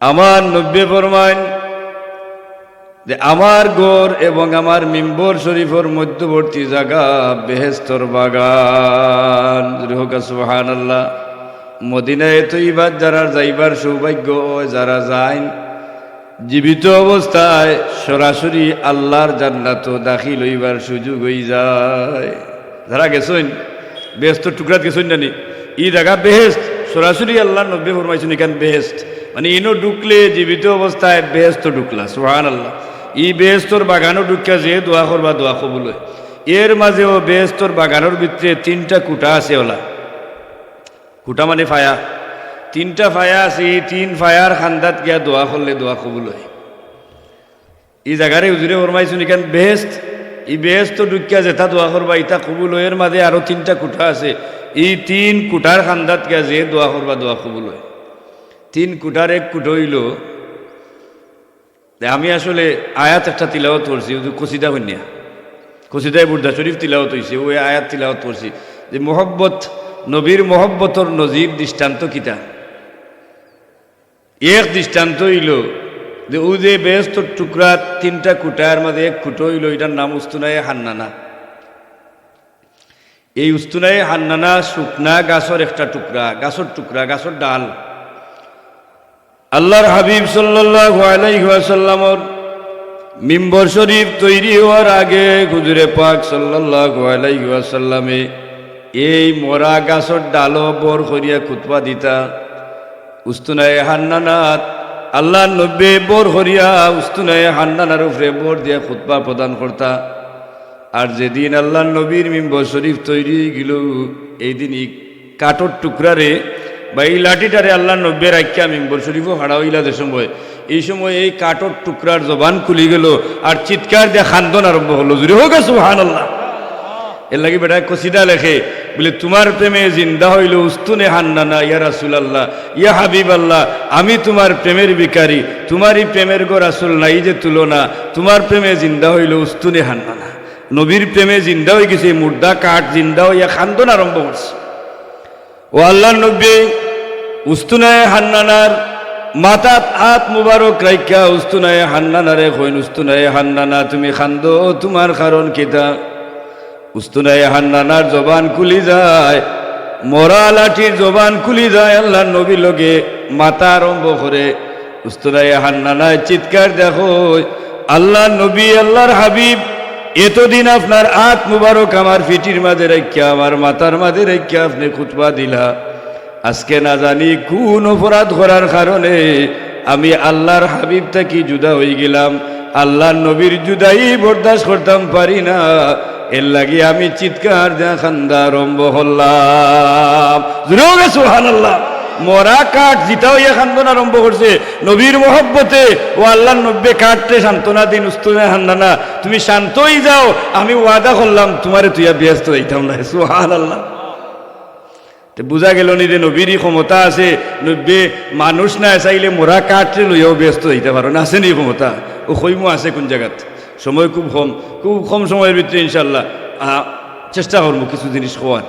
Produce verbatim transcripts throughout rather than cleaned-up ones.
আমার নবীয়ে ফরমাইন যে আমার ঘর এবং আমার মিম্বর শরীফর মধ্যবর্তী জাগা বেহেস্তর বাগান। জোরে কউক্কা সুবহানাল্লাহ। মদিনায়ে তৈয়বাত যারার যাইবার সৌভাগ্য অয়, যারা যাইন, জীবিত অবস্থায় সরাসরি আল্লাহর জান্নাতো দাখিল অইবার সুযোগ অইযায়। যারা গেছইন, বেহেস্তর টুকরাত গেছইন না নি? ই জাগা বেহেস্ত, সরাসরি আল্লাহর নবীয়ে ফরমাইছইন, ইখান বেহেস্ত। মানে, ইনো ঢুকলে জীবিত অবস্থায় বেহেস্তো ঢুকলা। সুবহানাল্লাহ। ই বেহেস্তর বাগানো ঢুকিয়া যে দোয়া করবা, দোয়া কবুল অয়। এর মাঝেও বেহেস্তর বাগানর ভিতরে তিনটা কুটা আছে অলা। কুটা মানে ফায়া। তিনটা ফায়া আছে, ই তিন ফায়ার কান্দাত গিয়া দোয়া করলে দোয়া কবুল অয়। ই জাগারে হুজুরে ফরমাইছইন, ইখান বেহেস্ত। ই বেহেস্তো ঢুকিয়া যেতা দোয়া করবা, ইতা কবুল অয়। এর মাঝে আরো তিনটা কুটা আছে, ই তিন কুটার কান্দাত গিয়া যে দোয়া করবা, দোয়া কবুল অয়। তিন কুটার এক কুটা অইলো, তে আমি আসলে আয়াত একটা তিলাওয়াত করছি, অউ যে কসিদা কইন্যা, কসিদায়ে বুর্দা শরীফ তিলাওয়াত অইছে, অউ আয়াত তিলাওয়াত করছি যে মহব্বত, নবীর মহব্বতর নজির দৃষ্টান্ত কিতা? এক দৃষ্টান্ত অইলো যে অউ যে বেহেস্তর টুকরা তিনটা কুটার মাঝে এক কুটা অইলো, ইটার নাম উস্তুনায়ে হান্নানা। এই উস্তুনায়ে হান্নানা শুকনা গাছর একটা টুকরা, গাছর টুকরা, গাছর ডাল। আল্লাহর হাবিব সাল্লাল্লাহু আলাইহি ওয়াসাল্লামর মিম্বর শরীফ তৈরি অওয়ার আগে হুজুরে পাক সাল্লাল্লাহু আলাইহি ওয়াসাল্লামে এই মরা গাছর ডালো বর করিয়া খুতবা দিতা। উস্তুনায়ে হান্নানাত আল্লাহর নবীয়ে বর করিয়া উস্তুনায়ে হান্নানার উপরে বর দিয়া খুতবা প্রদান করতা। আর যেদিন আল্লাহর নবীর মিম্বর শরীফ তৈরি অইগেলো, এই দিন ই কাঠর টুকরারে বা ই লাঠিটারে আল্লাহর নবীয়ে রাখিয়া মিম্বর শরীফো খাড়া অইলা যে সময়, ই সময় এই কাঠর টুকরার জবান খুলিগেলো আর চিৎকার দিয়া কান্দন আরম্ভ করলো। জোরে কউক্কা সুবহানাল্লাহ। এরলাগি বেটায় কসিদা লেখে, বলে, "তোমার প্রেমে জিন্দা অইলো উস্তুনে হান্নানা, ইয়া রাসুলাল্লাহ, ইয়া হাবিবাল্লাহ, আমি তোমার প্রেমের ভিখারি, তোমার ই প্রেমের গো রাসুল নাই যে তুলনা, তোমার প্রেমে জিন্দা অইলো উস্তুনে হান্নানা।" নবীর প্রেমে জিন্দা অইগেছে, মুর্দা কাঠ জিন্দা অইয়া কান্দন আরম্ভ করছে। ও আল্লাহর নবীয়ে উস্তুনায়ে হান্নানার মাথাত আত মুবারক রাখিয়া উস্তুনায়ে হান্নানারে কইন, "উস্তুনায়ে হান্নানা, তুমি কান্দো, তোমার কারণ কিতা?" উস্তুনায়ে হান্নানার জবান খুলি যায়, মরা লাঠির জবান খুলি যায়, আল্লাহর নবীর লগে মাতা আরম্ভ করে। উস্তুনায়ে হান্নানায় চিৎকার দিয়া কয়, "আল্লাহর নবী, আল্লাহর হাবিব, এতদিন আপনার আত মুবারক আমার পিঠির মাঝে রাখিয়া, আমার মাথার মাঝে রাখিয়া আপনে খুতবা দিলা। আজকে না জানি কোন অপরাধ করার কারণে আমি আল্লাহর হাবিব থাকি জুদা অইগেলাম। আল্লাহর নবীর জুদাই বরদাস্ত করতাম পারি না, এরলাগি আমি চিৎকার দিয়া কান্দা আরম্ভ করলাম।" জোরে কউক্কা সুবহানাল্লাহ। মরা কাঠ জিন্দা অইয়া কান্দন আরম্ভ করছে নবীর মহব্বতে। ও আল্লাহর নবীয়ে কাঠরে সান্ত্বনা দিন, "উস্তুনায়ে হান্নানা, তুমি শান্ত অইযাও, আমি ওয়াদা করলাম তোমারে থুইয়া বেহেস্তো যাইতাম নায়।" সুবহানাল্লাহ। তে বুঝা গেলো নি যে নবীর ই ক্ষমতা আছে, নবীয়ে মানুষ নায়, চাইলে মরা কাঠরে লইয়াও বেহেস্তো যাইতা পারইন, আছে নি ক্ষমতা? অউ কইমু আছে কুন জাগাত, সময় খুব কম, খুব কম সময়র ভিতরে ইনশাআল্লাহ, আ, চেষ্টা করমু কিছু জিনিস কওয়ার।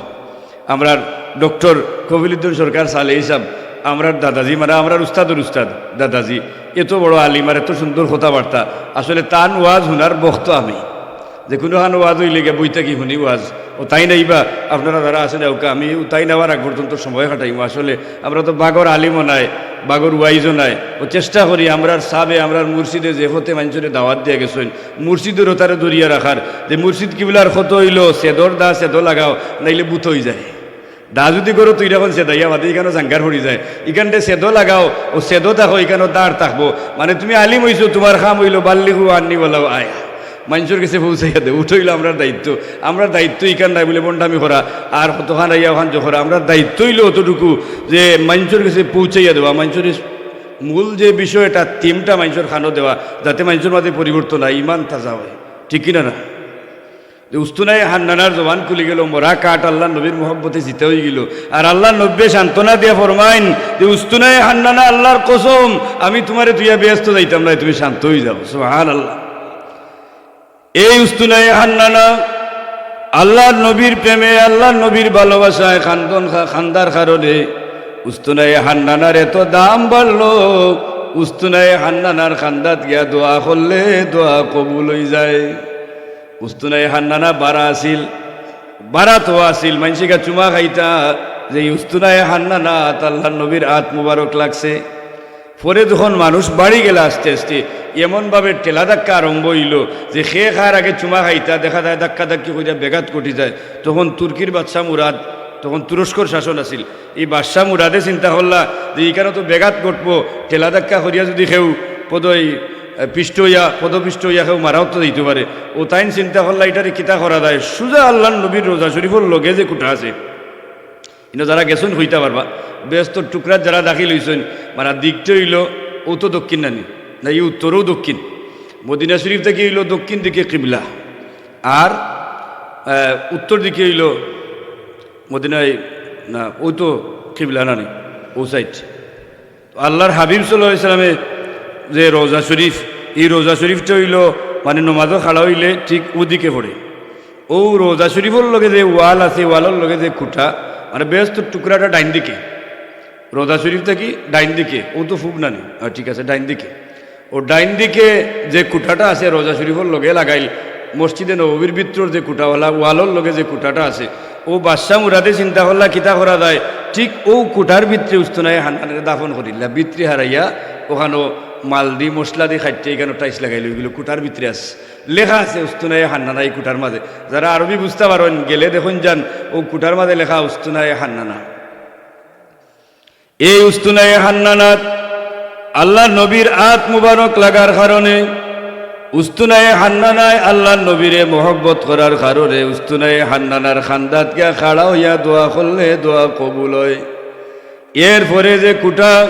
আমরার ডক্টর কফিলুদ্দিন সরকার সালেহী সাব, আমরার দাদাজি, মানে আমরার উস্তাদর উস্তাদ দাদাজি, এত বড় আলিম আর এত সুন্দর কথাবার্তা, আসলে তান ওয়াজ হুনার ভক্ত আমি। যে কুনুখান ওয়াজ অইলে গিয়া বই থাকি হুনি ওয়াজ। ও তাইন আইবা, আপনারা যারা আছেন, ওকে আমি ও তাইন আওয়ার আগ পর্যন্ত সময় কাটাইমু। আসলে আমরা তো বাগর আলিমও নায়, বাগর ওয়াইজও নায়। ও চেষ্টা করি আমরার সাবে, আমরার মুর্শিদে যে পথে মানষরে দাওয়াত দিয়া গেছইন, মুর্শিদর ওতারে ধরিয়া রাখার, যে মুর্শিদ কিবলার কত অইলো, সেদর দা সেদো লাগাও, নাইলে ভূত অইযায়। দা যুদি করো তুই এখন সেদাইয়া বাদে ইখানো জাঙ্গার পড়ি যায়, ইখানটে সেদো লাগাও, ও সেদো থাকো, ইখানো দাঁড় থাকবো। মানে তুমি আলিম অইছো, তোমার কাম অইলো বাল্লিগু আন্নি ওয়ালাউ আয়া, মানষর গেছে পৌঁছাইয়া দেও। উঠা অইলো আমরার দায়িত্ব। আমরার দায়িত্ব ইখান নায় বুলে বন্ডামি করা, আর কতখান আইয়া ওখান জো করা। আমরার দায়িত্ব অইলো অতটুকু যে মানষর গেছে পৌঁছাইয়া দেওয়া, মানষর মূল যে বিষয়টা, থিমটা মানষর কানো দেওয়া, যাতে মানষর মাঝে পরিবর্তন অয়, ইমান তাজা অয়, ঠিক কিনা না? যে উস্তুনায়ে হান্নানার জবান খুলি গেলো, মরা কাঠ আল্লাহর নবীর মহব্বতে জিন্দা অইগেলো। আর আল্লাহর নবীয়ে সান্ত্বনা দিয়া ফরমাইন যে, "উস্তুনায়ে হান্নানা, আল্লাহর কসম, আমি তোমারে থুইয়া বেহেস্তো যাইতাম নায়, তুমি শান্ত অইযাও।" সুবহানাল্লাহ। এই উস্তুনায়ে হান্নানা আল্লাহর নবীর প্রেমে, আল্লাহর নবীর ভালোবাসায় কান্দন খা-, কান্দার কারণে উস্তুনায়ে হান্নানার এত দাম বাড়লো। উস্তুনায়ে হান্নানার কান্দাত গিয়া দোয়া করলে দোয়া কবুল অইযায়। উস্তুনায়ে হান্নানা বারা আছিল, বারা তো আছিল, মাইনষে গিয়া চুমা খাইতা যে ই উস্তুনায়ে হান্নানাত আল্লার নবীর আত মুবারক লাগছে। পরে যখন মানুষ বাড়ি গেলা আস্তে আস্তে, এমনভাবে ঠেলা ধাক্কা আরম্ভ অইলো যে কে কার আগে চুমা খাইতা, দেখা যায় ধাক্কা ধাক্কি করিয়া বেঘাত ঘটি যায়। তখন তুর্কির বাদশা মুরাদ, তখন তুরস্কর শাসন আছিল, ই বাদশা মুরাদে চিন্তা করলা যে ইখানো তো বেঘাত ঘটবো, ঠেলা ধাক্কা করিয়া যুদি কেউ পদই, এ, পিষ্ট অইয়া, পদপিষ্ট অইয়া কেউ মারাও তো যাইতো পারে। অউ তাইন চিন্তা করলা, ইটারে কিতা করা যায়? সুজা আল্লার নবীর রওজা শরীফর লগে যে কুঠা আছে, ইনো যারা গেছইন কইতা পারবা, বেহেস্তর টুকরাত যারা দাখিল অইছইন, মানে দিকটা অইলো, অউ তো দক্ষিণ নানি, না ই উত্তরও দক্ষিণ। মদিনা শরীফ থাকি অইলো দক্ষিণ দিকে কিবলা, আর, এ, উত্তর দিকে অইলো মদিনায়, না, অউ তো কিবলা নানি, অউ সাইড। তো আল্লার হাবিব সাল্লাল্লাহু আলাইহি ওয়াসাল্লামে যে রওজা শরীফ, ই রওজা শরীফটা অইলো মানে নমাজো খাড়া অইলে ঠিক অউদিকে পড়ে। অউ রওজা শরীফর লগে যে ওয়াল আছে, ওয়ালর লগে যে কুঠা, মানে বেহেস্তর টুকরাটা ডাইন দিকে, রওজা শরীফ থাকি ডাইন দিকে, অউ তো ফুব নানি, আ, ঠিক আছে, ডাইন দিকে। অউ ডাইন দিকে যে কুঠাটা আছে রওজা শরীফর লগে লাগাইল, মসজিদে নববীর ভিতরর যে কুঠা ওয়ালা, ওয়ালর লগে যে কুঠাটা আছে, অউ বাদশা মুরাদে চিন্তা করলা কিতা করা যায়, ঠিক অউ কুঠার ভিতরে উস্তুনায়ে হান্নানারে দাফন করিলা, ভিতরে হারাইয়া অখানো মাল দি মশলা দি খাইতে ইখানো টাইলস লাগাইল, অইগুলো কুঠার ভিতরে আছে, লেখা আছে উস্তুনায়ে হান্নানা ই কুঠার মাঝে। যারা আরবি বুঝতা পারইন গেলে দেখইন যান, অউ কুঠার মাঝে লেখা উস্তুনায়ে হান্নানা। এই উস্তুনায়ে হান্নানাত আল্লার নবীর আত মুবারক লাগার কারণে, উস্তুনায়ে হান্নানায় আল্লার নবীরে মহব্বত করার কারণে উস্তুনায়ে হান্নানার কান্দাত গিয়া খাড়া অইয়া দোয়া করলে দোয়া কবুল অয়। এরপরে যে কুঠা,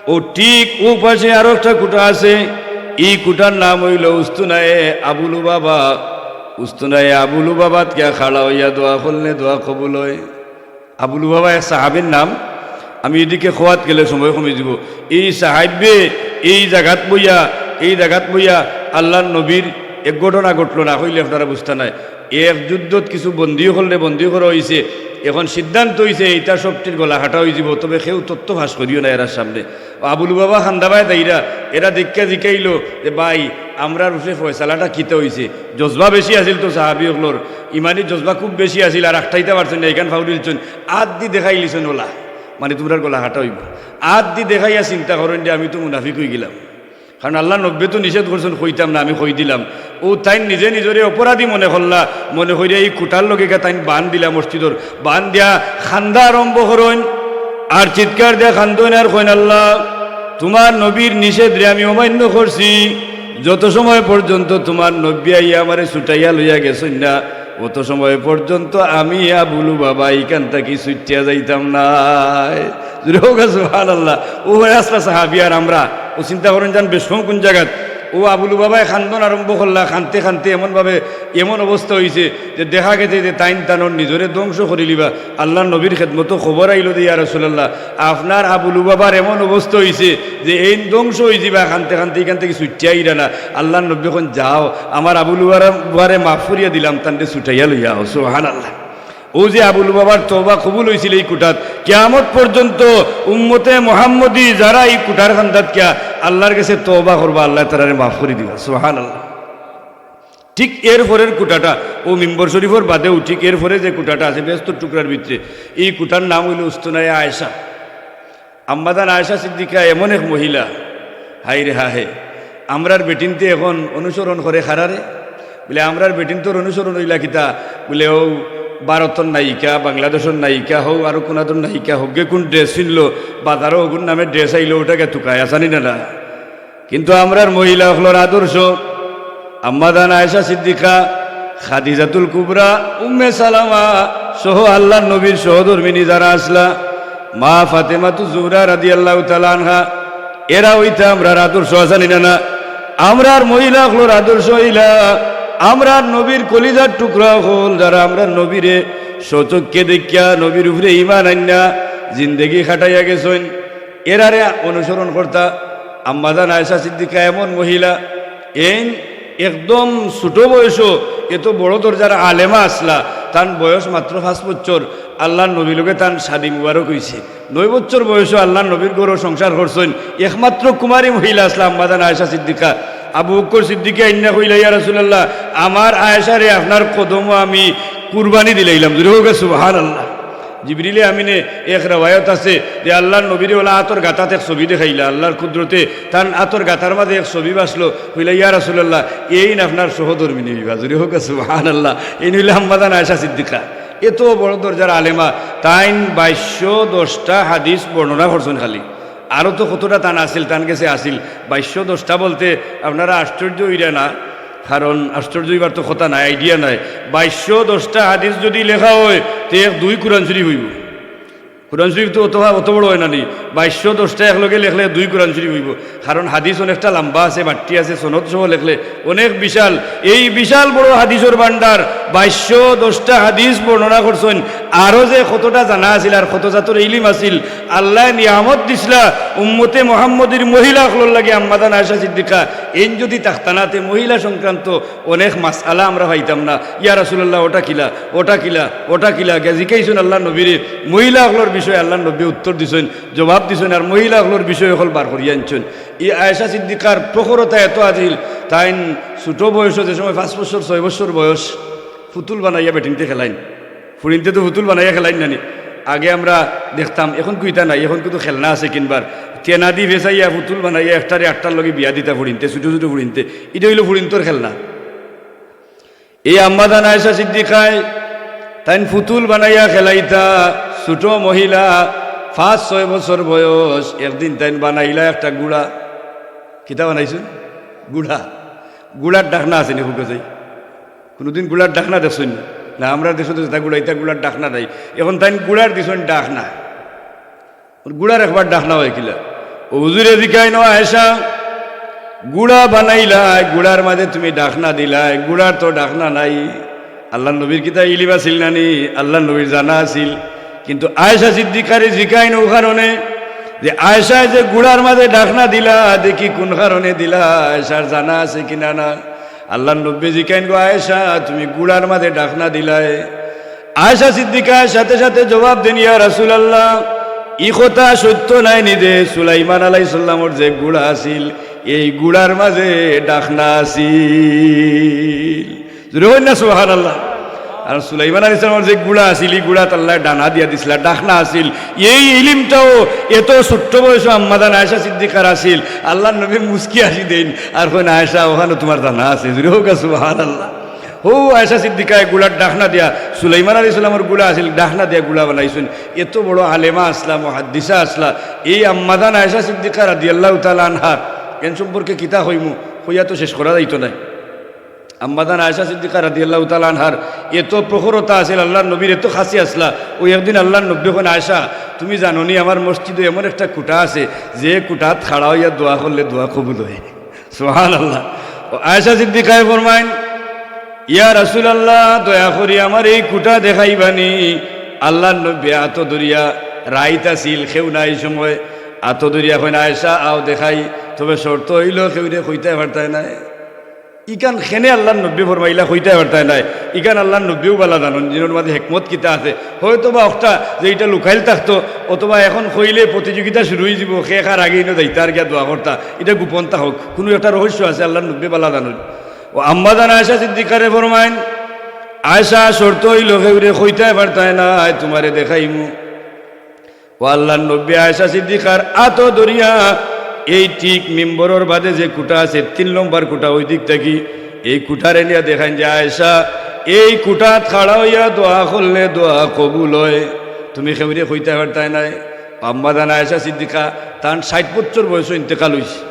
অউ ঠিক অউ পাশে আরো একটা কুঠা আছে, ই কুঠার নাম অইলো উস্তুনায়ে আবু লুবাবা। উস্তুনায়ে আবু লুবাবাত গিয়া খাড়া অইয়া দোয়া করলে দোয়া কবুল অয়। আবু লুবাবা এক সাহাবীর নাম, আমি ইদিকে কওয়াত গেলে সময় কমি যিবো। ই সাহাবীয়ে ই জাগাত বইয়া, ই জাগাত বইয়া আল্লার নবীর এক ঘটনা ঘটলো, না কইলে আপনারা বুঝতা নায়। এক যুদ্ধত কিছু বন্দী অকলরে বন্দী করা অইছে। এখন সিদ্ধান্ত অইছে ইতা সবটির গলা কাটা অইযিবো, তবে কেউ তথ্য ফাঁস করিও না এরার সামনে। আবু লুবাবা কান্দাবায় যাইরা, এরা দেখিয়া জিকাইলো যে, "ভাই, আমরার উপরে ফয়সালাটা কিতা অইছে?" জজবা বেশি আছিল তো সাহাবী অকলর, ইমানি জজবা খুব বেশি আছিল, আর আটকাইতা পারছইন না, ইখান ফাউরিলছইন, আত দি দেখাইলিছইন অলা, মানে, "তুমরার গলা কাটা অইবো।" আত দি দেখাইয়া চিন্তা করইন যে, "আমি তো মুনাফিক অইগেলাম।" কারণ আল্লার নবীয়ে তো নিষেধ করছইন, কইতাম না, আমি কই দিলাম। অউ তাইন নিজে নিজরে অপরাধী মনে করলা, মনে করিয়া ই কুঠার লগে গিয়া তাইন বান দিলা মসজিদর, বান দিয়া কান্দা আরম্ভ করইন, আর চিৎকার দিয়া কান্দইন আর কইন, "আল্লাহ, তুমার নবীর নিষেধরে আমি অমান্য করছি, যত সময় পর্যন্ত তুমার নবী আইয়া আমারে ছুটাইয়া লইয়া গেছইন না, অত সময় পর্যন্ত আমি আবু লুবাবা ইখান থাকি ছুটিয়া যাইতাম নায়।" জোরে কউক্কা সুবহানাল্লাহ। অউ অয় আছলা সাহাবী আর আমরা। অউ চিন্তা করইন যান বেশকম কুন জাগাত। অউ আবু লুবাবায় কান্দন আরম্ভ করলা, কানতে কানতে এমনভাবে এমন অবস্থা অইছে যে দেখা গেছে যে তাইন তানর নিজরে ধ্বংস করিলিবা। আল্লার নবীর খেদমতো খবর আইলো যে, "ইয়া রাসুলাল্লাহ, আপনার আবু লুবাবার এমন অবস্থা অইছে যে এইন ধ্বংস অইযিবা, কানতে কানতে ইখান থাকি ছুটিয়া আইরা না।" আল্লার নবীয়ে কইন, "যাও, আমার আবু লুবাবারে মাফ করিয়া দিলাম, তানরে ছুটাইয়া লইয়া আও।" সুবহানাল্লাহ। অউ যে আবু লুবাবার তওবা কবুল অইছিল ই কুঠাত, কিয়ামত পর্যন্ত উম্মতে মুহাম্মদী যারা ই কুঠার কান্দাত গিয়া আল্লার গেছে তওবা করবা, আল্লায় তারারে মাফ করি দিবা। সুবহানাল্লাহ। ঠিক এরপরের কুঠাটা, অউ মিম্বর শরীফর বাদেউ ঠিক এরপরে যে কুঠাটা আছে বেহেস্তর টুকরার ভিতরে, ই কুঠার নাম অইলো উস্তুনায়ে আয়েশা। আম্মাজান আয়েশা সিদ্দিকা এমন এক মহিলা, হায়রে হায়, আমরার বেটিন্তে এখন অনুসরণ করে কারারে। বুলে, "আমরার বেটিন্তর অনুসরণ অইলা কিতা?" বুলে, "অউ ভারতর নায়িকা, বাংলাদেশর নায়িকা, হউ আরো কুনাদর নায়িকা, হউগে কুন dress পিনলো, বাজারো অগুর নামে dress আইলো, অউটা গিয়া তুকায়, আছানি না না?" কিন্তু আমরার মহিলা অকলর আদর্শ, আম্মাজান আয়েশা সিদ্দিকা, খাদিজাতুল কুবরা, উম্মে সালামা সহ আল্লার নবীর সহধর্মিনী যারা আছলা, মা ফাতেমাতু জুহরা রাদিয়াল্লাহু তাআলা আনহা, এরা অইতা আমরার আদর্শ, আছানি না না? আমরার মহিলা অকলর আদর্শ অইলা আমরার নবীর কলিজার টুকরা অকল, যারা আমরার নবীরে স্বচক্ষে দেখিয়া নবীর উপরে ঈমান আনিয়া জিন্দেগি কাটাইয়া গেছইন। এরারে অনুসরণ করতা। আম্মাজান আয়েশা সিদ্দিকা এমন মহিলা, এইন একদম ছোট বয়সো এত বড় দরজার আলেমা আছলা, তান বয়স মাত্র পাঁচ বছর। আল্লাহর নবীর লগে তান শাদী মুবারক অইছে। নয় বছর বয়সো আল্লাহর নবীর ঘরো সংসার করছইন। একমাত্র কুমারী মহিলা আছলা আম্মাজান আয়েশা সিদ্দিকা। আবু বকর সিদ্দিকে আইন্না কইলা, "ইয়া রাসূলুল্লাহ, আমার আয়েশারে আপনার কদমো আমি কুরবানি দিলাইলাম।" জোরে কউক্কা সুবহানাল্লাহ। জিবরিলে আমিনে এক রেওয়ায়ত আছে যে আল্লাহর নবীরে অলা আতর গাতাত এক ছবি দেখাইলা, আল্লাহর কুদরতে তান আতর গাতার মাঝে এক ছবি বাছলো, কইলা, "ইয়া রাসূলুল্লাহ, এইন আপনার সহধর্মিনী অইবা।" জোরে কউক্কা সুবহানাল্লাহ। এইন অইলা আম্মাজান আয়েশা সিদ্দিকা। এত বড় দরজার আলেমা, তাইন বাইশশো দশটা হাদিস বর্ণনা করছইন খালি। আরও তো কতটা তান আছিল, তান গেছে আছিল। বাইশশো দশটা বলতে আপনারা আশ্চর্য অইরা না, কারণ আশ্চর্য অইবার তো কথা নাই, idea নাই। বাইশশো দশটা হাদিস যদি লেখা অয়, তে এক দুই কোরআন শরীফ অইবো। কোরআন শরীফ তো অত, অত বড় অয় না নি, বাইশশো দশটা একলগে লেখলে দুই কোরআন শরীফ অইবো। কারণ হাদিস অনেকটা লম্বা আছে, বাট্টি আছে, সনদ সহ লেখলে অনেক বিশাল। এই বিশাল বড় হাদিসর ভান্ডার, বাইশশো দশটা হাদিস বর্ণনা করছইন। আরও যে কতটা জানা আছিল আর কত জাতর ইলিম আছিল, আল্লায় নিয়ামত দিছলা উম্মতে মুহাম্মদীর মহিলা অকলর লাগি আম্মাজান আয়েশা সিদ্দিকা। এইন যদি থাকতা না, তে মহিলা সংক্রান্ত অনেক মাসআলা আমরা পাইতাম না। ইয়া রাসূলুল্লাহ, ওটা কিলা, ওটা কিলা, ওটা কিলা? গিয়া জিকাইছইন আল্লাহর নবীরে, মহিলা অকলর বিষয়ে আল্লাহর নবী উত্তর দিছইন, জবাব দিছইন, আর মহিলা অকলর বিষয় অকল বার করিয়া আনছইন। ই আয়েশা সিদ্দিকার প্রখরতা এত আছিল, তাইন ছোট বয়সো যে সময় পাঁচ বছর, ছয় বছর বয়স, পুতুল বানাইয়া বেটিন্তে খেলাইন। ফুড়িন্তে তো পুতুল বানাইয়া খেলাইন না নি? আগে আমরা দেখতাম, এখন কিতা নাই, এখন কিন্তু খেলনা আছে কিনবার। তেনাদি ফেসাইয়া পুতুল বানাইয়া একটারে আটটার লগে বিয়া দিতা ফুড়িন্তে, ছোট ছোট ফুড়িন্তে। ইটা অইলো ফুড়িন্তর খেলনা। এই আম্মাজান আয়েশা সিদ্দিকায় তাইন পুতুল বানাইয়া খেলাইতা, ছোট মহিলা, পাঁচ ছয় বছর বয়স। একদিন তাইন বানাইলা একটা ঘুড়া। কিতা বানাইছইন? ঘুড়া। ঘুড়ার ডাকনা আছে নি কউক্কা চাই? কুনুদিন ঘুড়ার ডাকনা দেখছইন নি? না, আমরার দেশো তো যেতা ঘুড়া, ইতা ঘুড়ার ডাকনা নাই। এখন তাইন ঘুড়ার দিছইন ডাকনা। ঘুড়ার একবার ডাকনা অয় কিলা? ও হুজুরে জিকাইন, "ও আয়েশা, ঘুড়া বানাইলায়, ঘুড়ার মাঝে তুমি ডাকনা দিলায়, ঘুড়ার তো ডাকনা নাই।" আল্লাহর নবীর কিতা ইলিম আছিল না নি? আল্লাহর নবীর জানা আছিল। কিন্তু আয়েশা সিদ্দিকারে জিকাইন অউ কারণে যে আয়েশায় যে ঘুড়ার মাঝে ডাকনা দিলা, দেখি কুন কারণে দিলা, আয়েশার জানা আছে কিনা না। আল্লাহর নবী জিকাইন, "গো আয়েশা, তুমি ঘুড়ার মাঝে ডাকনা দিলায়?" আয়েশা সিদ্দিকায় সাথে সাথে জবাব দেইন, "ইয়া রাসূলুল্লাহ, ই কথা সত্য নায় নি যে সুলাইমান আলাইহিস সালামর যে ঘুড়া আছিল, এই ঘুড়ার মাঝে ডাকনা আছিল?" জোরে কইন না সুবহানাল্লাহ। আর সুলাইমান আলাইহিস সালামর যে ঘুড়া আছিল, ই ঘুড়াত আল্লায় ডানা দিয়া দিছলা, ডাকনা আছিল। এই ইলিমটাও এত ছোট্ট বয়সো আম্মাজান আয়েশা সিদ্দিকার আছিল। আল্লাহর নবী মুচকি হাসি দেইন আর কইন, "আয়েশা, অখানো তুমার জানা আছে।" জোরে কউক্কা সুবহানাল্লাহ। হউ আয়েশা সিদ্দিকায় ঘুড়ার ডাকনা দিয়া, সুলাইমান আলাইহিস সালামর ঘুড়া আছিল, ডাকনা দিয়া ঘুড়া বানাইছইন। এত বড় আলেমা আছলা, মুহাদ্দিসা আছলা। এই আম্মাজান আয়েশা সিদ্দিকা রাদিয়াল্লাহু তাআলা আনহার, এন সম্পর্কে কিতা কইমু, কইয়া তো শেষ করা যাইতো নায়। আম্মাজান আয়েশা সিদ্দিকা রাদিয়াল্লাহু তাআলা আনহার এত প্রখরতা আছিল, আল্লাহর নবীর এত খাছি আছলা। অউ একদিন আল্লাহর নবীয়ে কইন, "আয়েশা, তুমি জানো নি আমার মসজিদো এমন একটা খুঁটা আছে, যে খুঁটাত খাড়া অইয়া দোয়া করলে দোয়া কবুল অয়?" সুবহানাল্লাহ। ও আয়েশা সিদ্দিকায় ফরমাইন, "ইয়া রাসূলুল্লাহ, দয়া করি আমারে এই খুঁটা দেখাইবা নি?" আল্লাহর নবী আতো ধরিয়া, রাইত আছিল, কেউ নাই সময়, আতো ধরিয়া কইন, "আয়েশা, আও দেখাই, তবে শর্ত অইলো কেউরে কইতায় পারতায় নায়।" ইখান কেনে আল্লাহর নবীয়ে ফরমাইলা কইতায় পারতায় নায়, ইখান আল্লাহর নবীয়েউ ভালা জানইন, ইনোর মাঝে হেকমত কিতা আছে। হয়তো বা অখটা যে ইটা লুকাইল থাকতো, অথবা এখন কইলে প্রতিযোগিতা শুরু অইযিবো, কে কার আগে ইনো যাইতা আর গিয়া দোয়া করতা, ইটা গোপন থাকউক, কুনু একটা রহস্য আছে, আল্লাহর নবীয়ে ভালা জানইন। ও আম্মাজান আয়েশা সিদ্দিকারে ফরমাইন, "আয়েশা, শর্ত অইলো কেউরে কইতায় পারতায় নায়, তুমারে দেখাইমু।" ও আল্লাহর নবী আয়েশা সিদ্দিকার আতো ধরিয়া এই ঠিক মিম্বরর বাদে যে খুঁটা আছে, তিন নম্বর খুঁটা, ওই দিক থাকি এই খুঁটারে নিয়া দেখাইন যে, "আয়েশা, এই খুঁটাত খাড়া অইয়া দোয়া করলে দোয়া কবুল অয়, তুমি কেউরে কইতায় পারতায় নায়।" আম্মাজান আয়েশা সিদ্দিকা, তান ষাইট বছর বয়সো ইন্তেকাল অইছে।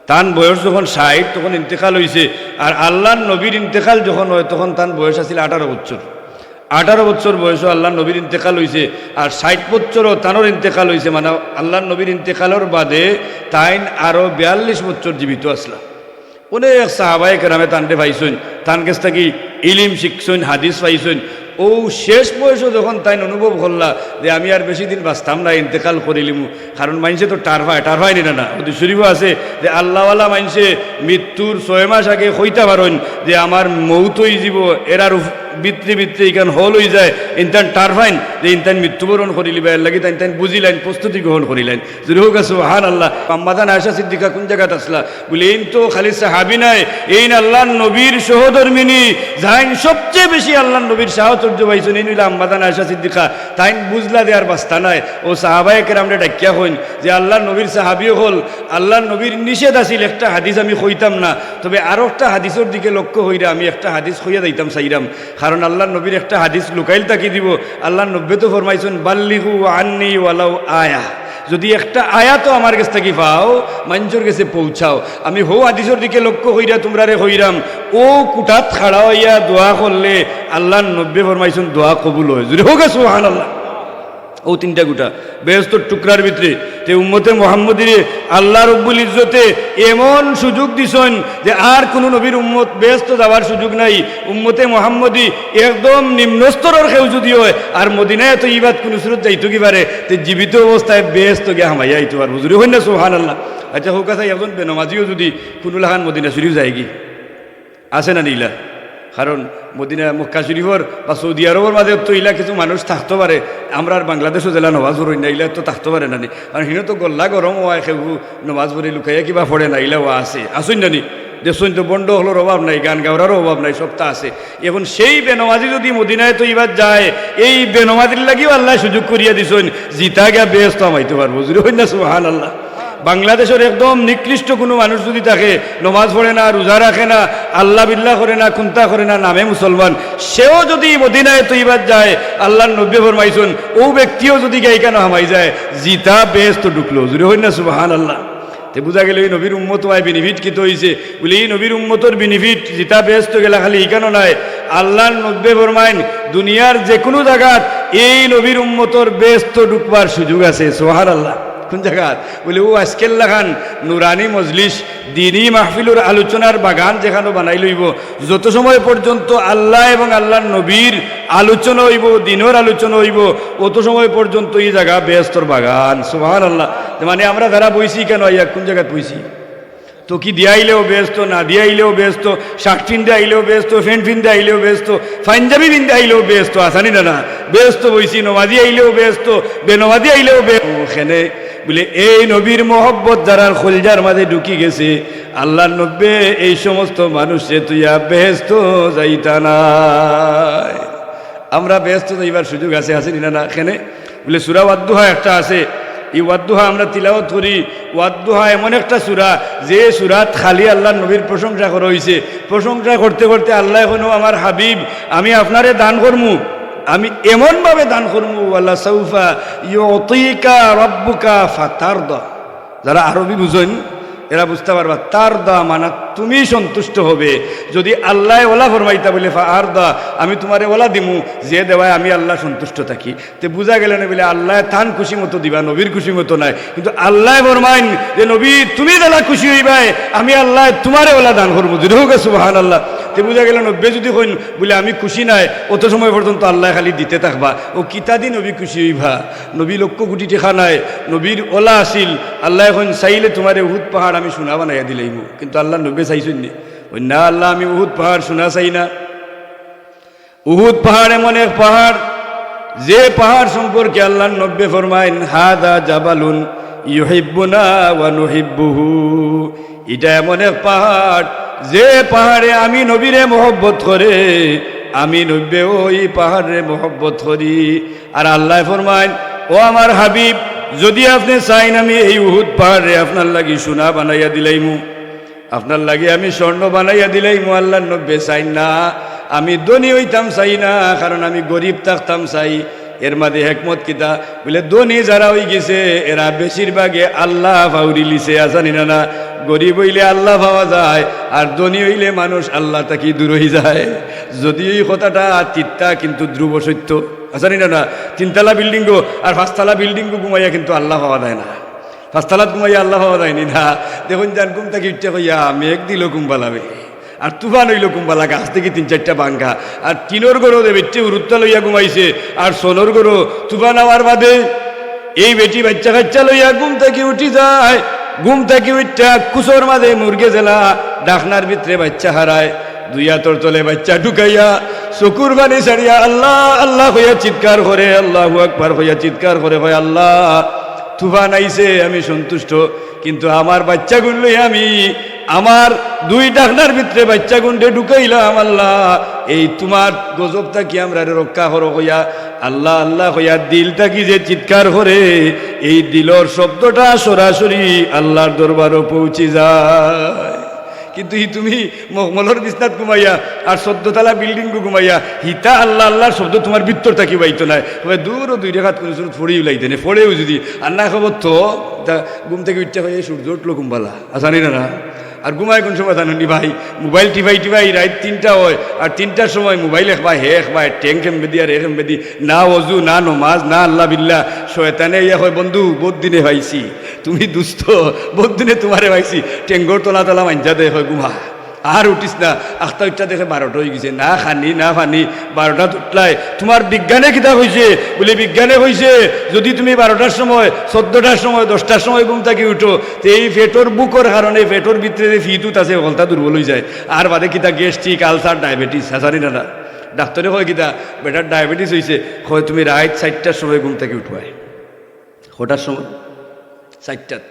তান বয়স যখন ষাইট, তখন ইন্তেকাল অইছে। আর আল্লাহর নবীর ইন্তেকাল যখন অয়, তখন তান বয়স আছিল আঠারো বছর। আঠারো বছর বয়সো আল্লাহর নবীর ইন্তেকাল অইছে, আর ষাইট বছরও তানর ইন্তেকাল অইছে, মানে আল্লাহর নবীর ইন্তেকালর বাদে তাইন আরো বিয়াল্লিশ বছর জীবিত আছলা। অনেক সাহাবায়ে কেরামে তানরে পাইছইন, তান গেছ থাকি ইলিম শিখছইন, হাদিস পাইছইন। অউ শেষ বয়সো যখন তাইন অনুভব করলা যে আমি আর বেশি দিন বাঁচতাম না, ইন্তেকাল করিলিমু, কারণ মাইনষে তো টের পায়, টের পায় নি না, না? হাদিস শরীফো আছে যে আল্লাহওয়ালা মাইনষে মৃত্যুর ছয় মাস আগে কইতা পারইন যে আমার মউত অইযিবো, এরার উপ-, ভিতরে ভিতরে ইখান হল অইযায়, ইনতান টারফাইন যে ইনতান মৃত্যুবরণ করিলিবা, এরলাগি তাইন তাইন বুঝিলাইন, প্রস্তুতি গ্রহণ করিলাইন। জোরে কউক্কা সুবহানাল্লাহ। আম্মাজান আয়েশা সিদ্দিকা কুন জাগাত আছলা? বুলে, এইন তো খালি সাহাবী নায়, এইন আল্লার নবীর সহধর্মিনী, যাইন সবচেয়ে বেশি আল্লার নবীর সাহচর্য পাইছইন, এইন অইলা আম্মাজান আয়েশা সিদ্দিকা। তাইন বুঝলা যে আর বাস্তা নাই। অউ সাহাবায়ে কেরামরে ডাকিয়া কইন যে, আল্লার নবীর সাহাবী অকল, আল্লার নবীর নিষেধ আছিল একটা হাদিস আমি কইতাম না, তবে আরোকটা হাদিসর দিকে লক্ষ্য কইরা আমি একটা হাদিস কইয়া যাইতাম চাইরাম। কারণ আল্লার নবীর একটা হাদিস লুকাইল থাকি দিবো। আল্লার নবীয়ে তো ফরমাইছইন, "বাল্লিগু আন্নি ওয়ালাউ আয়া।" যুদি একটা আয়াতও আমার গেছ থাকি পাও, মানষর গেছে পৌঁছাও। আমি হউ হাদিসর দিকে লক্ষ্য কইরা তুমরারে কইরাম, অউ কুটাত খাড়া অইয়া দোয়া করলে আল্লার নবীয়ে ফরমাইছইন দোয়া কবুল অয়। জোরে কউক্কা সুবহানাল্লাহ। অউ তিনটা কুটা বেহেস্তর টুকরার ভিতরে। তে উম্মতে মুহাম্মদীরে আল্লাহ রব্বুল ইজ্জতে এমন সুযোগ দিছইন যে আর কুনু নবীর উম্মত বেহেস্তো যাওয়ার সুযোগ নাই। উম্মতে মুহাম্মদী একদম নিম্ন স্তরর কেউ যুদি অয়, আর মদিনায়ে তৈয়বাত কুনু সুরত যাইতো কি পারে, তে জীবিত অবস্থায় বেহেস্তো গিয়া হামাইয়া আইতো পারবো। জোরে কইন না সুবহানাল্লাহ। আচ্ছা, কউক্কা চাই, একজন বেনমাজিও যুদি কুনু লাখান মদিনা শরীফ যায়গি, আছে না নি ইলা? কারণ মদিনা, মক্কা শরীফর বা সৌদি আরবর মাঝে তো ইলা কিছু মানুষ থাকতো পারে, আমরার বাংলাদেশো যেলা নমাজ পড়ইন না, ইলা তো থাকতো পারে না নি। কারণ হিনো তো গল্লা গরম অয়, কেউ নমাজ পড়ে লুকাইয়া কিবা পড়ে না, ইলাও আছে, আছইন না নি? দেখছইন তো, ভন্ড অকলর অভাব নাই, গান গাওরারও অভাব নাই, সবতা আছে। এখন সেই বেনমাজি যুদি মদিনায়ে তৈয়বাত যায়, এই বেনমাজির লাগিও আল্লায় সুযোগ করিয়া দিছইন, জিতা গিয়া বেহেস্তো হামাইতো পারবো। জোরে কইন না সুবহানাল্লাহ। বাংলাদেশর একদম নিকৃষ্ট কুনু মানুষ যুদি থাকে, নমাজ পড়ে না, রোজা রাখে না, আল্লাহ বিল্লাহ করে না, কুন্তা করে না, নামে মুসলমান, সেও যুদি মদিনায়ে তৈয়বাত যায়, আল্লার নবীয়ে ফরমাইছইন, অউ ব্যক্তিও যুদি গিয়া ইখানো হামাই যায়, জিতা বেহেস্তো ঢুকলো। জোরে কইন না সুবহানাল্লাহ। তে বুঝা গেল ই নবীর উম্মত অওয়ায় benefit কিতা অইছে? বুলে, ই নবীর উম্মতর benefit জিতা বেহেস্তো গেলা খালি ইখানো নায়। আল্লার নবীয়ে ফরমাইন, দুনিয়ার যেকুনু জাগাত এই নবীর উম্মতর বেহেস্তো ঢুকবার সুযোগ আছে। সুবহানাল্লাহ। কুন জাগাত? বুলে, অউ আইজকের লাখান নুরানি মজলিস, দিনি মাহফিলর আলোচনার বাগান যেখানো বানাইল অইবো, যত সময় পর্যন্ত আল্লাহ এবং আল্লার নবীর আলোচনা অইবো, দিনর আলোচনা অইবো, অত সময় পর্যন্ত ই জাগা বেহেস্তর বাগান। সুবহানাল্লাহ। তে মানে আমরা যারা বইছি ইখানো আইয়া, কুন জাগাত বইছি? তো কি দিয়া আইলেও বেহেস্তো, না দিয়া আইলেও বেহেস্তো, শার্ট পিন্দে আইলেও বেহেস্তো, প্যান্ট পিন্দে আইলেও বেহেস্তো, পাঞ্জাবি পিন্দে আইলেও বেহেস্তো, আছে নি না? না, বেহেস্তো বইছি, নমাজি আইলেও বেহেস্তো, বেনমাজি আইলেও বেহেস্তো। অউ কেনে বুলে, এই নবীর মহব্বত যারার কলজার মাঝে ঢুকি গেছে, আল্লার নবীয়ে এই সমস্ত মানুষরে থইয়া বেহেস্তো যাইতা নায়। আমরা বেহেস্তো যাইবার সুযোগ আছে, আছে নি না? না, কেনে? বুলে, সূরা ওয়াদ্দুহা একটা আছে, ই ওয়াদ্দুহা আমরা তিলাওয়াত করি। ওয়াদ্দুহা এমন একটা সূরা, যে সূরাত খালি আল্লার নবীর প্রশংসা করা অইছে। প্রশংসা করতে করতে আল্লায় কইন, "ও আমার হাবিব, আমি আপনারে দান করমু, আমি এমনভাবে দান করমু, ওয়ালা সাউফা ইউতিকা রাব্বুকা ফাতারদা।" যারা আরবি বুঝইন, এরা বুঝতা পারবা, তারদা মানে তুমি সন্তুষ্ট হবে। যুদি আল্লায় অলা ফরমাইতা বুলে, "ফাআরদা, আমি তুমারে অলা দিমু, যে দেওয়ায় আমি আল্লাহ সন্তুষ্ট থাকি।" তে বুঝা গেল না বুলে আল্লায় তান খুশি মতো দিবা, নবীর খুশি মতো নায়। কিন্তু আল্লায় ফরমাইন যে, "নবী, তুমি যেলা খুশি অইবায়, আমি আল্লায় তুমারে অলা দান করমু।" জোরে কউক্কা সুবহানাল্লাহ। তে বুঝা গেল নবীয়ে যুদি কইন বুলে, "আমি খুশি নায়," অত সময় পর্যন্ত আল্লায় খালি দিতে থাকবা। অউ কিতা দি নবী খুশি অইবা? নবী লক্ষ কোটি টেকা নায়, নবীর অলা আছিল। আল্লায় কইন, "চাইলে তুমারে উহুদ পাহাড় আমি সোনা বানাইয়া দিলাইমু।" কিন্তু আল্লার নবীয়ে চাইছইন নি? কইন, "না আল্লাহ, আমি উহুদ পাহাড় সোনা চাই না।" উহুদ পাহাড় এমন এক পাহাড়, যে পাহাড় সম্পর্কে আল্লার নবীয়ে ফরমাইন, "হাদা জাবালুন ইউহিব্বুনা ওয়া নুহিব্বুহু।" ইটা এমন এক পাহাড়, যে পাহাড়ে আমি নবীরে মহব্বত করে, আমি নবীয়েও ই পাহাড়রে মহব্বত করি। আর আল্লায় ফরমাইন, "ও আমার হাবিব, যুদি আপনে চাইন আমি এই উহুদ পাহাড়রে আপনার লাগি সোনা বানাইয়া দিলাইমু, আপনার লাগি আমি স্বর্ণ বানাইয়া দিলাইমু।" আল্লার নবীয়ে চাইন না, "আমি ধনী অইতাম চাই না, কারণ আমি গরিব থাকতাম চাই।" এর মাঝে হেকমত কিতা? বুলে, ধনী যারা অইগেছে, এরা বেশিরভাগে আল্লাহ পাউরিলিছে, আছে নি না? না, গরিব অইলে আল্লাহ পাওয়া যায়, আর ধনী অইলে মানুষ আল্লাহ থাকি দূর অইযায়। যুদি ই কথাটা তিতা, কিন্তু ধ্রুব সত্য, আছে নি না? না, তিনতলা বিল্ডিংও আর পাঁচতলা বিল্ডিংও ঘুমাইয়া কিন্তু আল্লাহ পাওয়া যায় না। পাঁচতলাত ঘুমাইয়া আল্লাহ পাওয়া যায় নি? না। দেখইন যান, ঘুম থাকি উঠিয়া কইয়া, "মেঘ দিল কুম্বালা বে, আর তুফান অইল কুম্বালা, গাছ থাকি তিন চাইরটা ভাঙ্গা।" আর টিনর ঘরো যে বেটিয়ে হুরুত্তা লইয়া ঘুমাইছে, আর সনর ঘরো তুফান আওয়ার বাদে এই বেটি বাইচ্চা কাইচ্চা লইয়া ঘুম থাকি উঠি যায়। ঘুম থাকি উঠিয়া কুচর মাঝে মুরগে যেলা ডাকনার ভিতরে বাইচ্চা হারায়, দুই আতর তলে বাইচ্চা ঢুকাইয়া, চকুর পানি ছাড়িয়া, "আল্লাহ, আল্লাহ" কইয়া চিৎকার করে, "আল্লাহু আকবার" কইয়া চিৎকার করে, কয়, "আল্লাহ, তুফান আইছে, আমি সন্তুষ্ট, কিন্তু আমার বাইচ্চাগুন লইয়া আমি আমার দুই ঢাকনার ভিতরে বাইচ্চাগুনরে ঢুকাইলাম, আল্লাহ, এই তুমার গজব থাকি আমরারে রক্ষা করো" কইয়া, "আল্লাহ, আল্লাহ" কইয়া দিল থাকি যে চিৎকার করে, এই দিলর শব্দটা সরাসরি আল্লাহর দরবারো পৌঁছি যায়। কিন্তু ই তুমি মখমলর বিছনাত ঘুমাইয়া আর চৌদ্দ তালা বিল্ডিংও ঘুমাইয়া, হিতা আল্লাহ আল্লাহর শব্দ তুমার ভিতর থাকি বাইতো নায়। তবে দূরও দুই রেখাত কুনু সুরত পড়েও লাইতে নে, পড়েও যদি আর না খবর তো, তা ঘুম থাকি উঠিয়া কয়, "এই সূর্য উঠলো কুনবালা?" আসানি না, না? আর ঘুমায় কুন সময় জানো নি ভাই? মোবাইল টিপাই টিপাই রাইত তিনটা অয়, আর তিনটার সময় মোবাইল একবার হে একবার ট্যাঙ্ক এমবেদি আর এক এমবেদি, না অজু, না নমাজ, না আল্লাহ বিল্লাহ। শয়তানে ইয়া কয়, "বন্ধু, বউত দিনে পাইছি, তুমি দুস্ত, বউত দিনে তুমারে পাইছি।" ট্যাঙ্কর তলা তলা মাঞ্জা দেয়, কয়, "ঘুমা।" আর উঠিস না, আখতা উঠতা দেখে বারোটা অইগেছে, না খানি, না পানি, বারোটাত উঠলায়। তুমার বিজ্ঞানে কিতা কইছে? বুলে, বিজ্ঞানে কইছে, যদি তুমি বারোটার সময়, চৌদ্দটার সময়, দশটার সময় ঘুম থাকি উঠো, তে এই পেটর ভুকর কারণে পেটর ভিতরে যে ফিতুত আছে, হকলতা দুর্বল অইযায়। আর বাদে কিতা গ্যাস্ট্রিক, আলসার, ডায়াবেটিস, আসানি না, না? ডাক্তরে কয় কিতা, "বেটার ডায়াবেটিস অইছে।" কয়, "তুমি রাইত চাইরটার সময় ঘুম থাকি উঠবায়।" কটার সময়? চাইরটাত।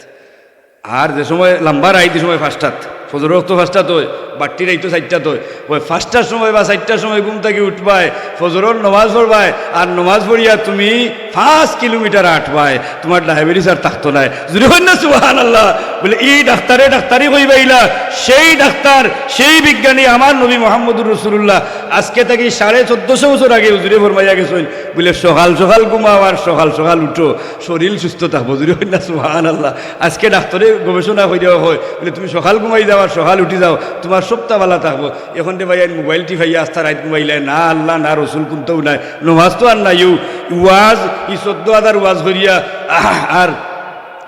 আর যে সময় লাম্বা রাইত, ই সময় পাঁচটাত, ফজরর অক্ত পাঁচটাত অয়, বাট্টি রাইতো চাইরটাত অয়, অউ পাঁচটার সময় বা চাইরটার সময় ঘুম থাকি উঠবায়, ফজরর নমাজ পড়বায়, আর নমাজ পড়িয়া তুমি পাঁচ কিলোমিটার আটবায়, তুমার ডায়াবেটিস আর থাকতো নায়। জুরে কইন না সুবহানাল্লাহ। বুলে, ই ডাক্তারে ডাক্তারি কইবাইলা, সেই ডাক্তার, সেই বিজ্ঞানী আমার নবী মুহাম্মদুর রাসূলুল্লাহ আজকে থাকি সাড়ে চৌদ্দশো বছর আগে হুজুরে ফরমাইয়া গেছইন, বুলে, "সকাল সকাল ঘুমাও আর সকাল সকাল উঠো।" শরীল সুস্থ থাকবো। জুরে কইন না সুবহানাল্লাহ। আজকে ডাক্তরে গবেষণা করিয়া কয়, বুলে, "তুমি সকাল ঘুমাই যাও আর সকাল উঠি যাও, তুমার সবটা ভালা থাকবো।" এখন রে ভাই, আইন মোবাইল টিপাইয়া আস্তা রাইত ঘুমাইলায়, না আল্লাহ, না রসুল, কুনতাউ নাই, নমাজ তো আর নাইও। ওয়াজ, ই চৌদ্দ হাজার ওয়াজ করিয়া, আহ, আর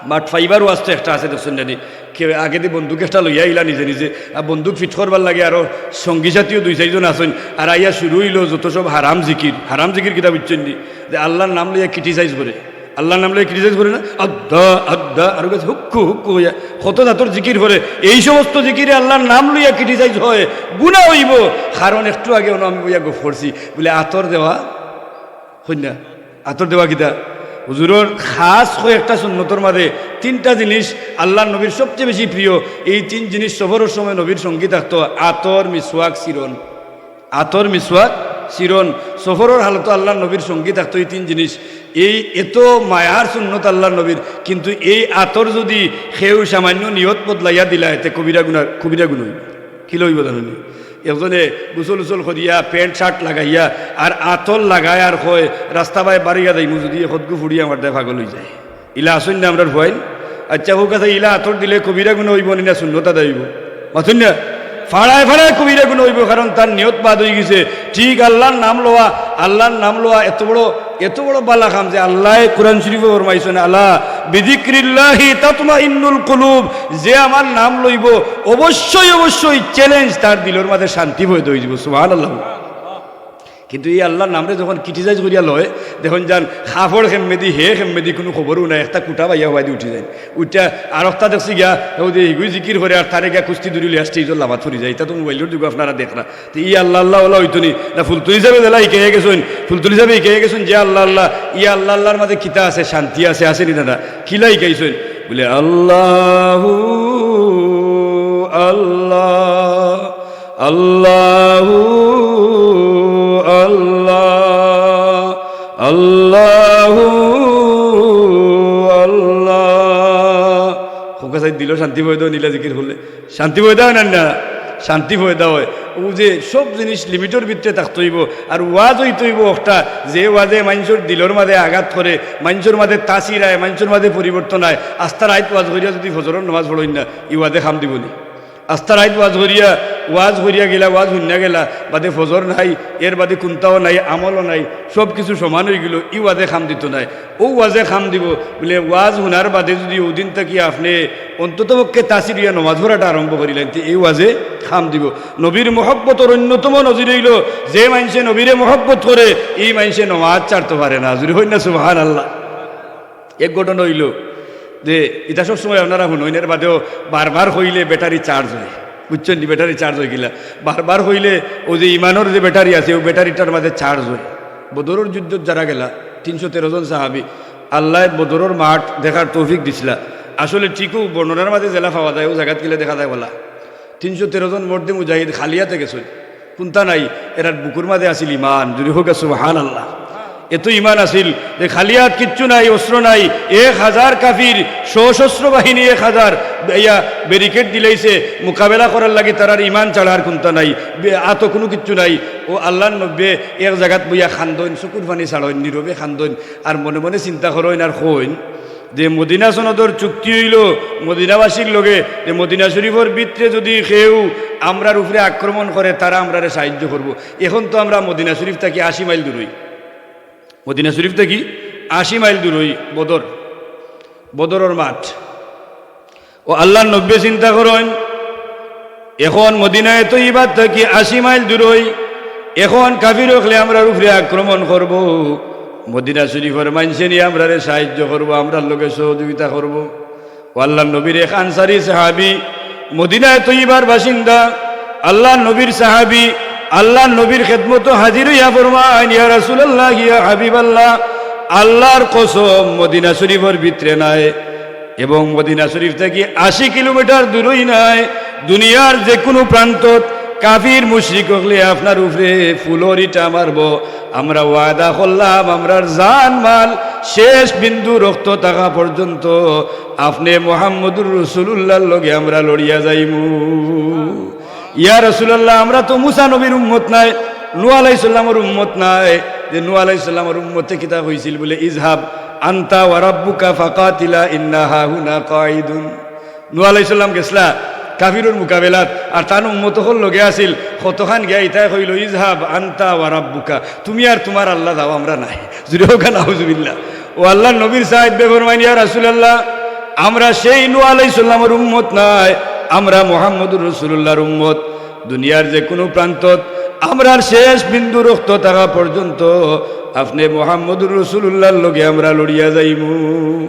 মাঠ ফাইবার ওয়াজ তো একটা আছে, দেখছইন না নি? কেউ আগেদি বন্দুক একটা লইয়া আইলা নিজে নিজে, আর বন্দুক ফিট করবার লাগি আরো সঙ্গী সাথীও দুই চাইরজন আছইন, আর আইয়া শুরু অইলো যত সব হারাম জিকির। হারাম জিকির কিতা বুঝছইন নি? যে আল্লাহর নাম লইয়া ক্রিটিসাইজ করে, আল্লাহর নাম লইয়া ক্রিটিসাইজ করে না, আদ্দা আদ্দা, আর গেছে হুক্কু হুক্কু অইয়া কত জাতর জিকির করে। এই সমস্ত জিকিরে আল্লাহর নাম লইয়া ক্রিটিসাইজ হয়, গুনাহ অইবো। কারণ একটু আগে অনো আমি বইয়া গফ করছি, বুলে আতর দেওয়া, কইন না, আতর দেওয়া কিতা? হুজুরর খাস কয়েকটা সুন্নতর মাঝে তিনটা জিনিস আল্লাহর নবীর সবচেয়ে বেশি প্রিয়। এই তিন জিনিস সফরর সময় নবীর সঙ্গী থাকতো, আতর, মিসওয়াক, চিরন। আতর, মিসওয়াক, চিরন। সফরর হালতো আল্লাহর নবীর সঙ্গী থাকতো এই তিন জিনিস। এই এত মায়ার সুন্নত আল্লাহর নবীর, কিন্তু এই আতর যদি কেউ সামান্য নিয়ত বদলাইয়া দিলায়, তে কবিরা গুনা, কবিরা গুনা অইবো। কিলা অইবো জানো নি? একজনে গোসল উসল করিয়া, প্যান্ট শার্ট লাগাইয়া, আর আতর লাগায় আর কয়, "রাস্তা বায় বাড়িয়া যাইমু, যদি একটগু ফুড়ি আমার দায় পাগল অইযায়।" ইলা আছইন না আমরার ফুয়াইন? আচ্ছা, কউক্কা চাই, ইলা আতর দিলে কবিরা গুনা অইবো নি না সুন্নত আদায় অইবো? মাতইন না? ফাড়ায় ফাড়ায় কবিরা গুনা অইবো, কারণ তার নিয়ত বাদ অইগেছে। ঠিক আল্লাহর নাম লওয়া, আল্লাহর নাম লওয়া এত বড়, এত বড় বালা কাম যে আল্লায় কোরআন শরীফো ফরমাইছইন, "আলা বিযিকরিল্লাহি তাতমাইন্নুল কুলুব", যে আমার নাম লইবো, অবশ্যই, অবশ্যই চ্যালেঞ্জ, তার দিলর মাঝে শান্তি পয়দা অইযিবো। সুবহানাল্লাহ। কিন্তু এই আল্লাহর নামরে যখন ক্রিটিসাইজ করিয়া লয়, দেখইন যান কাপড় কেমনেদি, হে কেমনেদি, কুনু খবরও নাই, একটা কুটা পাইয়া হবায়দি উঠি যাইন। উঠিয়া আর একটা দেখছি গিয়া, অউ যে ইগুই জিকির করে আর তারে গিয়া কুস্তি ধরি লইয়া স্টেজর লামাত পড়ি যায়, ইতা তো মোবাইলর যুগো আপনারা দেখরা। তে ই আল্লাহ আল্লাহ অলা অইতো নি? না ফুলতলি সাবে যেলা হিকাইয়া গেছইন, ফুলতলি সাবে হিকাইয়া গেছইন যে আল্লাহ আল্লাহ, ই আল্লাহ আল্লাহর মাঝে কিতা আছে? শান্তি আছে, আছে নি দাদা? কিলা হিকাইছইন? বুলে, "আল্লাহু আল্লাহ, আল্লাহু আল্লাহ, আল্লাহু আল্লাহ।" কউক্কা চাই দিলো শান্তি পয়দা অয় নি ইলা জিকির করলে? শান্তি পয়দা অয় না, না? শান্তি পয়দা অয়। অউ যে সব জিনিস লিমিটর ভিতরে থাকতে অইবো, আর ওয়াজ অইতে অইবো একটা, যে ওয়াজে মানষর দিলর মাঝে আঘাত করে, মানষর মাঝে তাসির আয়, মানষর মাঝে পরিবর্তন আয়। আস্তা রাইত ওয়াজ করিয়া যদি ফজরর নমাজ পড়ইন না, ই ওয়াজে কাম দিবো নি? আস্তা রাইত ওয়াজ করিয়া, ওয়াজ করিয়া গেলা, ওয়াজ হুনিয়া গেলা, বাদে ফজর নাই, এর বাদে কুন্তাও নাই, আমলও নাই, সব কিছু সমান অইগেলো, ই ওয়াজে কাম দিতো নায়। অউ ওয়াজে কাম দিবো, বুলে ওয়াজ হুনার বাদে যদি অউ দিন থাকি আপনে অন্ততপক্ষে তাসির অইয়া নমাজ পড়াটা আরম্ভ করিলাইন, তে এই ওয়াজে কাম দিবো। নবীর মহব্বতর অন্যতম নজির অইলো, যে মানষে নবীরে মহব্বত করে, ই মানষে নমাজ ছাড়তো পারে না। জুরে কইন না সুবহানাল্লাহ। এক ঘটনা অইলো যে, ইতা সব সময় আপনারা হুনইন, এর বাদেও বারবার কইলে ব্যাটারি চার্জ অয়। বুঝছইন নি? ব্যাটারি চার্জ অইগেলা। বারবার কইলে অউ যে ইমানর যে ব্যাটারি আছে, অউ ব্যাটারিটার মাঝে চার্জ অয়। বদরর যুদ্ধত যারা গেলা, তিনশো তেরো জন সাহাবি, আল্লায় বদরর মাঠ দেখার তৌফিক দিছলা। আসলে ঠিকউ বর্ণনার মাঝে যেলা পাওয়া যায়, অউ জাগাত গেলে দেখা যায় বালা। তিনশো তেরো জন মর্দে মুজাহিদ খালি আতে গেছইন, কুন্তা নাই, এরার বুকুর মাঝে আছিল ইমান। জুরে কউক্কা সুবহানাল্লাহ। এত ইমান আছিল যে খালি আত, কিচ্ছু নাই, অস্ত্র নাই, এক হাজার কাফির, সশস্ত্র বাহিনী এক হাজার, ইয়া, ব্যারিকেড দিলাইছে, মোকাবেলা করার লাগি তারার ইমান ছাড়া আর কুন্তা নাই, বে-, আতো কুনু কিচ্ছু নাই। অউ আল্লার নবীয়ে এক জাগাত বইয়া কান্দইন, চকুর পানি ছাড়ইন, নীরবে কান্দইন, আর মনে মনে চিন্তা করইন আর কইন যে মদিনা সনদর চুক্তি অইলো মদিনাবাসীর লগে, যে মদিনা শরীফর ভিতরে যুদি কেউ আমরার উপরে আক্রমণ করে, তারা আমরারে সাহায্য করবো। এখন তো আমরা মদিনা শরীফ থাকি আশি মাইল দূরই, মদিনা শরীফ থাকি আশি মাইল দূরই বদর, বদরর মাঠ। অউ আল্লার নবীয়ে চিন্তা করইন, এখন মদিনায়ে তৈয়বা থাকি আশি মাইল দূরই, এখন কাফির অকলে আমরার উপরে আক্রমণ করবো, মদিনা শরীফর মানষে নি আমরারে সাহায্য করবো, আমরার লগে সহযোগিতা করবো। অউ আল্লার নবীর এক আনসারী সাহাবি, মদিনায়ে তৈয়বার বাসিন্দা, আল্লার নবীর সাহাবি, আল্লার নবীর খেদমতো হাজির অইয়া ফরমাইন, ইয়া রাসূলুল্লাহ, ইয়া হাবিবাল্লাহ, আল্লার কসম, মদিনা শরীফর ভিতরে নায়, এবং মদিনা শরীফ থাকি আশি কিলোমিটার দূরই নায়। দুনিয়ার যেকুনু প্রান্তত কাফির মুশরিক অকলে আপনার উপরে ফুলর ইটা মারবো। আমরা ওয়াদা করলাম, আমরার জান মাল, শেষ বিন্দু রক্ত থাকা পর্যন্ত আপনে মুহাম্মদুর রাসূলুল্লাহর লগে আমরা লড়িয়া যাইমু। ইয়া রাসূলুল্লাহ, আমরা তো মুসা নবীর উম্মত নায়, নূহ আলাইহিস সালামর উম্মত নায়। যে নূহ আলাইহিস সালামর উম্মতে কিতা কইছিল বুলে, "ইযহাব আনতা ওয়া রাব্বুকা ফাকাতিলা ইন্না হাহুনা কাইদুন।" নূহ আলাইহিস সালাম গেছলা কাফিরর মুকাবেলাত, আর তান উম্মত অকল লগে আছিল। কতখান গিয়া ইতায় কইলো, "ইযহাব আনতা ওয়া রাব্বুকা, তুমি আর তুমার আল্লাহ যাও, আমরা নাই।" জুরে কউক্কা নাউজুবিল্লাহ। অউ আল্লার নবীর সাহাবি ফরমাইন, ইয়া রাসূলুল্লাহ, আমরা সেই নূহ আলাইহিস সালামর উম্মত নায়, আমরা মুহাম্মদুর রাসূলুল্লাহর উম্মত। দুনিয়ার যেকুনু প্রান্তত আমরার শেষ বিন্দু রক্ত থাকা পর্যন্ত আপনে মুহাম্মদুর রাসূলুল্লাহর লগে আমরা লড়িয়া যাইমু।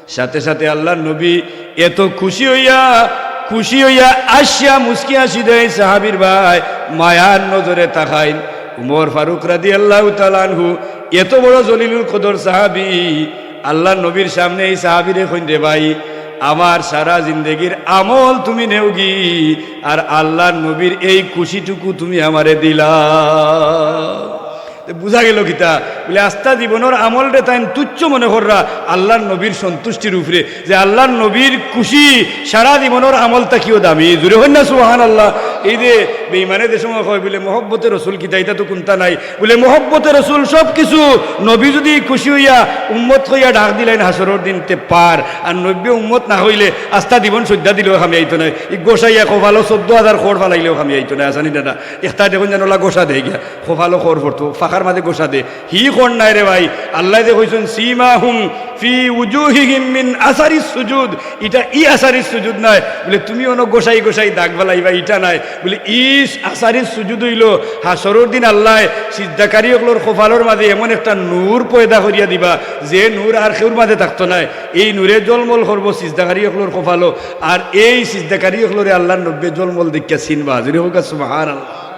সাথে সাথে আল্লার নবী এত খুশি অইয়া, খুশি অইয়া আসিয়া মুচকি আসি দেইন সাহাবির বায়, মায়ার নজরে তাকাইন। উমর ফারুক রাদিয়াল্লাহু তাআলা আনহু, এত বড় জলিলুল কদর সাহাবি, আল্লার নবীর সামনে এই সাহাবিরে কইন, "রে ভাই, আমার সারা জিন্দেগির আমল তুমি নেওগি, আর আল্লার নবীর এই খুশিটুকু তুমি আমারে দিলাও।" তে বুঝা গেলো কিতা? বুলে, আস্তা জীবনর আমলরে তাইন তুচ্ছ মনে কররা আল্লার নবীর সন্তুষ্টির উপরে, যে আল্লার নবীর খুশি সারা জীবনর আমল থাকিও দামি। জুরে কইন না সুবহানাল্লাহ। এই যে বেইমানে যে সময় কয় বুলে, "মহব্বতে রসুল কিতা, ইটা তো কুন্তা নাই।" বুলে, "মহব্বতে রসুল সব কিছু, নবী যুদি খুশি অইয়া উম্মত কইয়া ডাক দিলাইন হাশরর দিন তে পার, আর নবীয়ে উম্মত না কইলে আস্তা জীবন সইজ্জা দিলেও কামে আইতো নায়, ই গোসাইয়া কপালো চৌদ্দ হাজার খর ফালাইলেও কামে আইতো নায়।" আছানি দাদা, একটা দেখইন যেন অলা গোসা দেয় গিয়া, কপালো খর পড়তো, ফাঁকার মাঝে গোসা দে। হি খর নায় রে ভাই, আল্লায় যে কইছইন, "সীমাহুম ফি উজুহিহিম মিন আসারিস সুজুদ", ইটা ই আসারিস সুজুদ নায়। বুলে, "তুমি অনো গোসাই গোসাই দাগ ফালাইবা, ইটা নায়।" বুলে, "ই আসারিস সুজুদ অইলো হাশরর দিন আল্লায় সিজদাকারী অকলর কপালর মাঝে এমন একটা নূর পয়দা করিয়া দিবা, যে নূর আর কেউর মাঝে থাকতো নায়। এই নূরে জলমল করবো সিজদাকারী অকলর কপালো, আর এই সিজদাকারী অকলরে আল্লার নবীয়ে জলমল দেখিয়া চিনবা।" জুরে কউক্কা সুবহানাল্লাহ।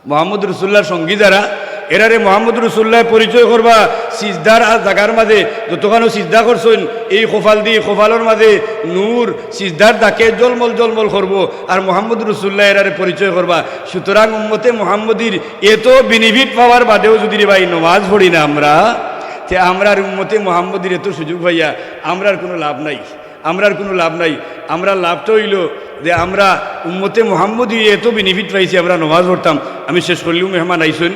মুহাম্মদুর রাসূলুল্লাহর সঙ্গী যারা, এরারে মুহাম্মদুর রাসূলুল্লায় পরিচয় করবা সিজদার আর জাগার মাঝে, যতখানো সিজদা করছইন, এই কপালদি, কপালর মাঝে নূর, সিজদার দাগে জলমল জলমল করবো, আর মুহাম্মদুর রাসূলুল্লায় এরারে পরিচয় করবা। সুতরাং উম্মতে মুহাম্মদীর এত benefit পাওয়ার বাদেও যুদি রে ভাই নমাজ পড়ি না আমরা, তে আমরার উম্মতে মুহাম্মদীর এত সুযোগ পাইয়া আমরার কুনু লাভ নাই। আমরার কুনু লাভ নাই। আমরার লাভটা অইলো যে আমরা উম্মতে মুহাম্মদী এত benefit পাইছি, আমরা নমাজ পড়তাম। আমি শেষ করিলিমু, মেহমান আইছইন।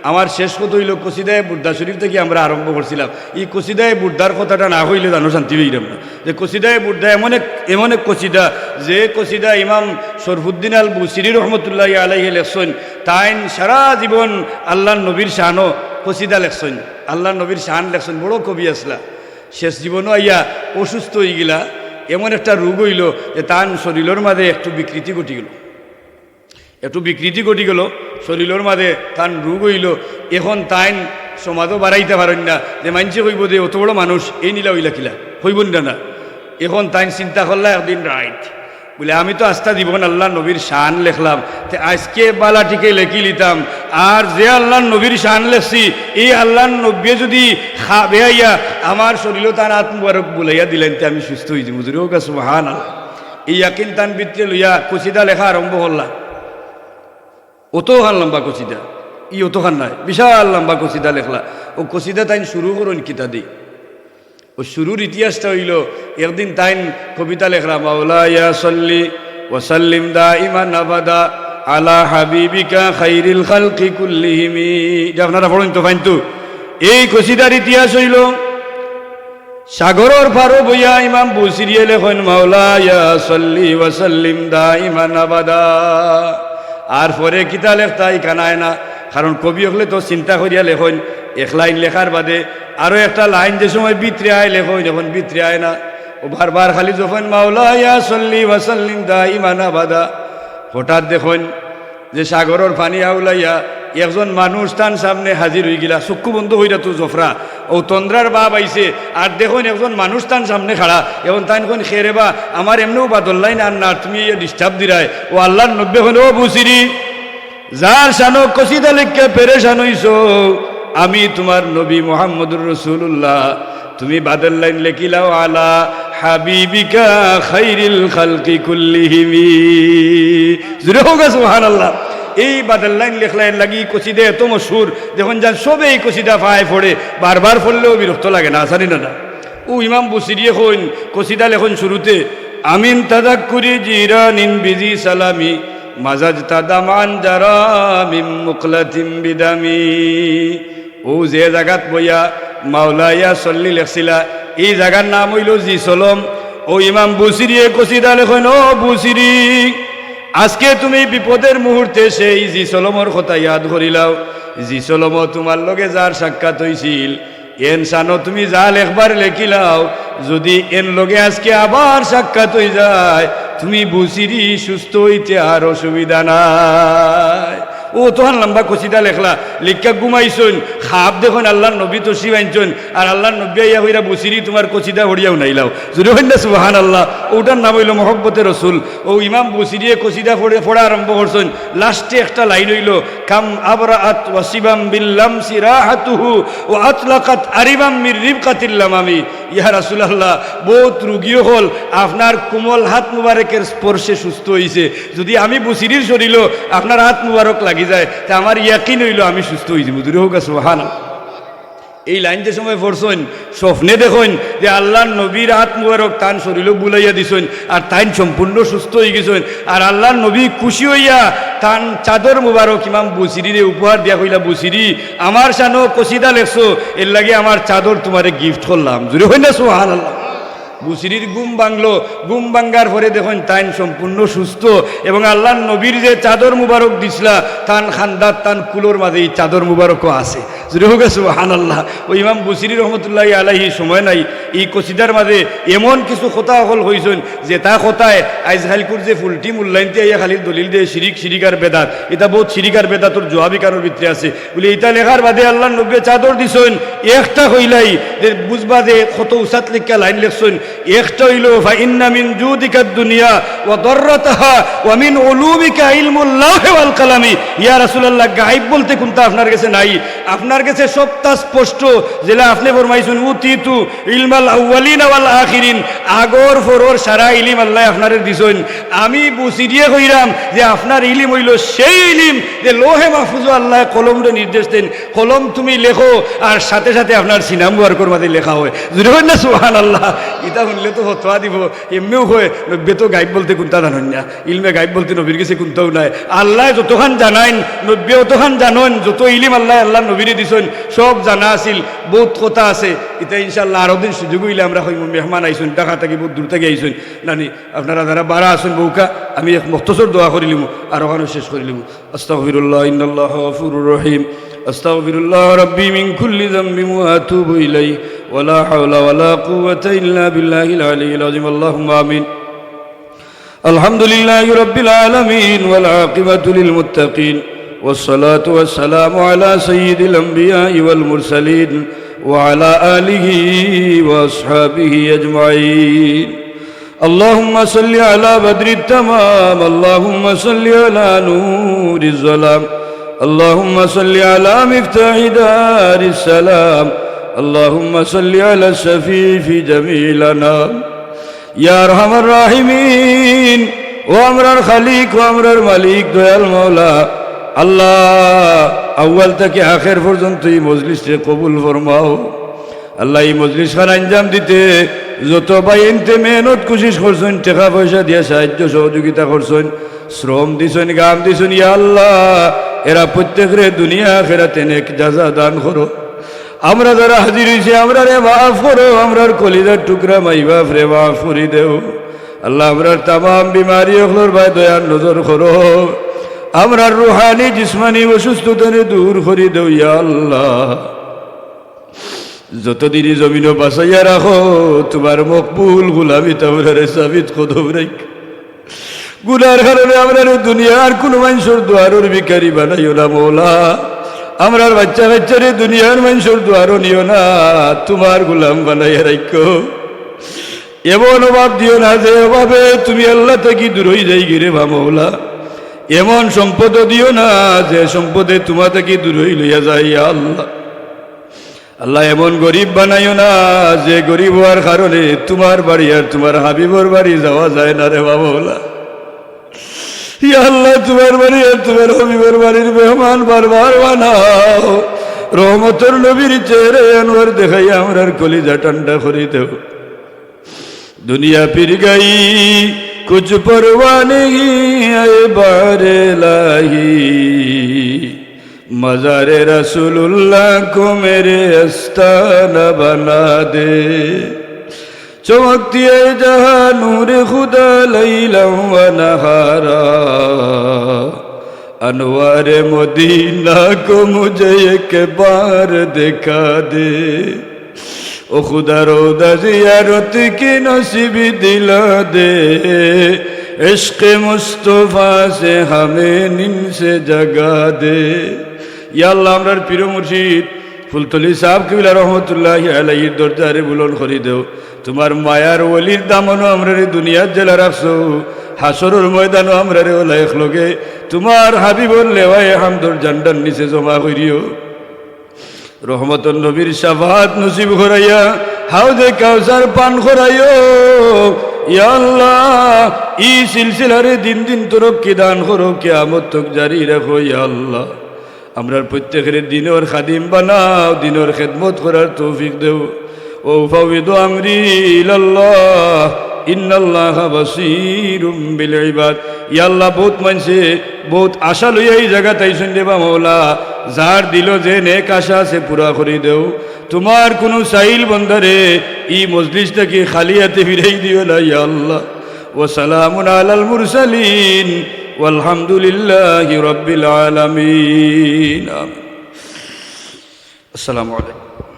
আমার শেষ কথা অইলো, কসিদায়ে বুর্দা শরীফ থাকি আমরা আরম্ভ করছিলাম। ই কসিদায়ে বুর্দার কথাটা না কইলে জানো শান্তি পাইরাম না। যে কসিদায়ে বুর্দা এমন এক, এমন এক কসিদা, যে কসিদা ইমাম শরফুদ্দিন আল বুসিরি রহমতুল্লাহি আলাইহি লেখছইন। তাইন সারা জীবন আল্লার নবীর শানো কসিদা লেখছইন, আল্লার নবীর শান লেখছইন, বড় কবি আছলা। শেষ জীবনো আইয়া অসুস্থ অইগেলা, এমন একটা রোগ অইলো যে তান শরীলর মাঝে একটু বিকৃতি ঘটি গেলো, একটু বিকৃতি ঘটি গেলো, শরীলর মাঝে তান রোগ অইলো। এখন তাইন সমাজো বারাইতা পারইন না, যে মানষে কইবো যে অত বড় মানুষ এইন ইলা অইলা কিলা, কইবো নি না? এখন তাইন চিন্তা করলা একদিন রাইত, বুলে, "আমি তো আস্তা জীবন আল্লার নবীর শান লেখলাম, তে আইজকে বালা টিকে লেখি লিতাম। আর যে আল্লার নবীর শান লেখছি, ই আল্লার নবীয়ে যুদি খাবে আইয়া আমার শরীলো তান আত মুবারক বুলাইয়া দিলাইন, তে আমি সুস্থ অইযিমু।" জুরে কউক্কা সুবহানাল্লাহ। ই ইয়াকিন তান ভিতরে লইয়া কসিদা লেখা আরম্ভ করলা। অতখান লম্বা কসিদা, ই অতখান নায়, বিশাল লম্বা কসিদা লেখলা। অউ কসিদা তাইন শুরু করইন কিতা দি? অউ শুরুর ইতিহাসটা অইলো, একদিন তাইন কবিতা লেখরা, "মাওলায়া সাল্লি ওয়া সাল্লিম দাইমান আবাদা আলা হাবিবিকা খাইরিল খালকি কুল্লিহিমি।" ইটা আপনারা পড়ইন তো, পাইন তো। এই কসিদার ইতিহাস অইলো, সাগরর পারো বইয়া ইমাম বুসিরিয়ে লেখইন, "মাওলায়া সাল্লি ওয়া সাল্লিম দাইমান আবাদা।" আর পরে কিতা লেখতা ইখান আয় না, কারণ কবি অকলে তো চিন্তা করিয়া লেখইন, এক লাইন লেখার বাদে আরো একটা লাইন যে সময় ভিতরে আয় লেখইন, অখন ভিতরে আয় না। অউ বারবার খালি জপইন, "মাওলায়া সাল্লি ওয়া সাল্লিম দাইমান আবাদা।" হঠাৎ দেখইন যে সাগরর পানি আউলাইয়া একজন মানুষ তান সামনে হাজির অইগেলা, চক্ষু বন্ধ কইরা তো জফরা, অউ তন্দ্রার ভাব আইছে, আর দেখইন একজন মানুষ তান সামনে খাড়া। অখন তাইন কইন, "কে রে বা, আমার এমনেউ বাদর লাইন আর না, তুমি ইয়া disturb দিরায়।" অউ আল্লার নবীয়ে কইন, "ও বুসিরি, যার শানো কসিদা লেখিয়া পেরেশান অইছো, আমি তুমার নবী মুহাম্মদুর রাসূলুল্লাহ, তুমি বাদর লাইন লেখিলাও, আলা হাবিবিকা খাইরিল খালকি কুল্লিহিমি।" জুরে কউক্কা সুবহানাল্লাহ। এই বাদর লাইন লেখলা, এর লাগি ই কসিদা এত মশহুর, দেখইন যান সবে ই কসিদা পায় পড়ে, বারবার পড়লেও বিরক্ত লাগে না, আছানি না না। অউ ইমাম বুসিরিয়ে কইন, কসিদা লেখইন শুরুতে, "আমিন তাদাক্কুরি জিরানিন বিজি সালামি, মাজাজতা দামান জারা মিন মুকলাতিন বিদামি।" অউ যে জাগাত বইয়া মাওলায়া সাল্লি লেখছিলা, ই জাগার নাম অইলো জিসলম। অউ ইমাম বুসিরিয়ে কসিদা লেখইন, "ও বুসিরি, আইজকে তুমি বিপদের মুহূর্তে সেই জিসলমর কথা ইয়াদ করিলাও, জিসলমো তুমার লগে যার সাক্ষাৎ অইছিল, এন শানো তুমি যা লেখবার লেখিলাও, যুদি এন লগে আইজকে আবার সাক্ষাৎ অইযায়, তুমি বুসিরি সুস্থ অইতে আর অসুবিধা নাই।" অউ অতখান লম্বা কসিদা লেখলা, লেখিয়া ঘুমাইছইন, খাব দেখইন আল্লার নবী তশরিফ আনছইন, আর আল্লার নবীয়ে আইয়া কইরা, "বুসিরি, তুমার কসিদা পড়িয়া হুনাইলাও।" জুরে কইন না সুবহানাল্লাহ। অউটার নাম অইলো মহব্বতে রসুল। অউ ইমাম বুসিরিয়ে কসিদা পড়ে, পড়া আরম্ভ করছইন, লাস্টে একটা লাইন অইলো, "কাম আবরাআত ওয়াসিবাম বিল্লামসি রাহাতুহু ওয়া আতলাকাত আরিবাম মির রিবকাতিল লামামি।" ইয়া রাসূলুল্লাহ, বউত রুগী অকল আপনার কোমল হাত মুবারকর স্পর্শে সুস্থ অইছে। যুদি আমি বুসিরির শরীলো আপনার হাত মুবারক লাগি যায়, তে আমার ইয়াকিন অইলো আমি সুস্থ অইযিমু। জুরে কউক্কা সুবহানাল্লাহ। এই লাইন যে সময় পড়ছইন, স্বপ্নে দেখইন যে আল্লার নবীর হাত মুবারক তান শরীলো বুলাইয়া দিছইন, আর তাইন সম্পূর্ণ সুস্থ অইগেছইন। আর আল্লার নবী খুশি অইয়া তান চাদর মুবারক ইমাম বুসিরিরে উপহার দিয়া কইলা, "বুসিরি, আমার শানো কসিদা লেখছো, এর লাগি আমার চাদর তুমারে gift করলাম।" জুরে কইন না সুবহানাল্লাহ। বুসিরির ঘুম ভাঙলো, ঘুম ভাঙ্গার পরে দেখইন তাইন সম্পূর্ণ সুস্থ, এবং আল্লার নবীর যে চাদর মুবারক দিছলা, তান কান্দাত, তান কুলর মাঝে ই চাদর মুবারকও আছে। জুরে কউক্কা সুবহানাল্লাহ। অউ ইমাম বুসিরি রহমতুল্লাহি আলাইহি সময় নাই, ই কসিদার মাঝে এমন কিছু কথা অকল কইছইন, যেতা কথায় আইজকাইলকুর যে ফুলটি মুল্লাইন্তে আইয়া খালি দলিল দেয় শিরিক, শিরিক আর বেদাত, ইতা বউত শিরিক আর বেদাতর জুয়াব ইখানর ভিতরে আছে। বুলে, ইতা লেখার বাদে আল্লার নবীয়ে চাদর দিছইন, একটা কইলাই যে বুঝবা যে কত উচাত লেখিয়া লাইন লেখছইন, একটা অইলো, "ফাইন্না মিন জুদিকা দুনিয়া ওয়া দাররাতাহা ওয়া মিন উলুমিকা ইলমুল লাওহি ওয়াল কালামি।" ইয়া রাসূলুল্লাহ, গায়েব বলতে কুন্তা আপনার গেছে নাই, আপনার গেছে সবতা স্পষ্ট। যেলা আপনে ফরমাইছইন, "উতিতু ইলমাল আউয়ালিনা ওয়াল আখিরিন", আগর পরর সারা ইলিম আল্লায় আপনারে দিছইন। আমি বুসিরিয়ে কইরাম যে আপনার ইলিম অইলো সেই ইলিম যে লৌহে মাহফুজো আল্লায় কলমরে নির্দেশ দেইন, "কলম তুমি লেখো", আর সাথে সাথে আপনার সিনা মুবারকর মাঝে লেখা অয়। জুরে কইন না সুবহানাল্লাহ। ইতা হুনলে তো ফতোয়া দিবো, এমনেউ কয়, "নবীয়ে তো গায়েব বলতে কুন্তা জানইন না, ইলমে গায়েব বলতে নবীর গেছে কুন্তাউ নাই।" আল্লায় যতখান জানাইন, নবীয়ে অতখান জানইন, যত ইলিম আল্লায় আল্লার নবীরে দিছইন, সব জানা আছিল, বউত কথা আছে। ইতা ইনশাআল্লাহ আরো দিন সুযোগ অইলে আমরা কইমু, মেহমান আইছইন, ঢাকা থাকি বউত দূর থাকি আইছইন। নানি, আপনারা যারা বারা আছইন বউক্কা, আমি এক মুখতসর দোয়া করিলিমু, আর অখানো শেষ করিলিমু। أستغفر الله إن الله غفور رحيم. أستغفر الله ربي من كل ذنب وأتوب إليه. ولا حول ولا قوة إلا بالله العلي العظيم. اللهم آمين. الحمد لله رب العالمين والعاقبة للمتقين والصلاة والسلام على سيد الأنبياء والمرسلين وعلى آله وأصحابه أجمعين. اللهم صل على بدر التمام، اللهم صل على نور الظلام، اللهم صل على مفتاح دار السلام، اللهم صل على الشفيع في جميع الأنام। ইয়া আরহামার রাহিমিন, ও আমরার খালিক, ও আমরার মালিক, দয়াল মাওলা, আল্লাহ, আউয়াল থাকি আখের পর্যন্ত ই মজলিসরে কবুল ফরমাও। আল্লাহ, ই মজলিসখান আঞ্জাম দিতে যত ভাইয়াইন্তে মেহনত কুশিশ করছইন, টেকা পয়সা দিয়া সাহায্য সহযোগিতা করছইন, শ্রম দিছইন, ঘাম দিছইন, ইয়া আল্লাহ, এরা প্রত্যেকরে দুনিয়া আখেরাতে নেক জাযা দান করো। আমরা যারা হাজির অইছি, আমরারে মাফ করো, আমরার কলিজার টুকরা মাই বাফরে মাফ করি দেও। আল্লাহ, আমরার তামাম বিমারি অকলর বায় দয়ার নজর করো, আমরার রুহানি জিসমানি অসুস্থতারে দূর করি দেও, ইয়া আল্লাহ। যতদিনই জমিনো বাঁচাইয়া রাখো, তুমার মকবুল গুলামিত আমরারে সাবিত কদম রাইখো। গুনার কারণে আমরারে দুনিয়ার কুনু মানষর দুয়ারর ভিখারি বানাইও না মওলা। আমরার বাইচ্চা-কাইচ্চারে দুনিয়ার মানষর দুয়ারো নিও না, তুমার গুলাম বানাইয়া রাইখো। এমন অভাব দিও না যে অভাবে তুমি আল্লাহ থাকি দূর অই যাইগি রে বা মওলা। এমন সম্পদও দিও না যে সম্পদে তুমা থাকি দূর অই লইয়া যায়, ইয়া আল্লাহ। আল্লাহ, এমন গরিব বানাইও না যে গরিব অওয়ার কারণে তুমার বাড়ি আর তুমার হাবিবর বাড়ি যাওয়া যায় না রে বা মওলা। ইয়া আল্লাহ, তুমার বাড়ি আর তুমার হাবিবর বাড়ির মেহমান বারবার বানাও। রহমতর নবীর চেহারা আনোয়ার দেখাইয়া আমরার কলিজা ঠান্ডা করি দেও। دنیا پھر گئی، کچھ پرواہ نہیں، اے بار الٰہی، مزار رسول اللہ کو میرے آستانہ بنا دے۔ چمکتی ہے جہاں نور خدا لیلا و نہارا، انوار مدینہ کو مجھے ایک بار دکھا دے۔ او خدا، روضہ زیارت کی نصیب دلا دے، عشق مصطفیٰ سے ہمیں نیند سے جگا دے۔ ইয়া আল্লাহ, আমরার পীর মুর্শিদ ফুলতলি সাহেব কিবলা রহমতুল্লাহি আলাইহির দরজারে বুলন্দ করি দেও। তুমার মায়ার ওলির দামানো আমরারে দুনিয়াত যেলা রাখছো, হাশরর ময়দানো আমরারে ওলা একলগে তুমার হাবিবর লেওয়ায়ে হামদর ঝান্ডার নিচে জমা করিও। রহমতর নবীর শাফাআত নসিব করাইয়া হাউজে কাউসার পান করাইও। ইয়া আল্লাহ, ই সিলসিলারে দিন দিন তরক্কি দান করো, কিয়ামত তক জারি রাখো। ইয়া আল্লাহ, আমরার প্রত্যেকরে দিনর খাদিম বানাও, দিনর খেদমত করার তৌফিক দেও। وأفوض أمري إلى الله إن الله بصير بالعباد। ইয়া আল্লাহ, বউত মানষে বউত আশা লইয়া ই জাগাত আইছইন রে বা মওলা, যার দিলো যে নেক আশা আছে পুরা করি দেও। তুমার কুনু সাইল বন্দারে ই মজলিস থাকি খালি আতে ফিরাই দিও না, ইয়া আল্লাহ। وسلام على المرسلين والحمد لله رب العالمين। آمين। السلام عليكم।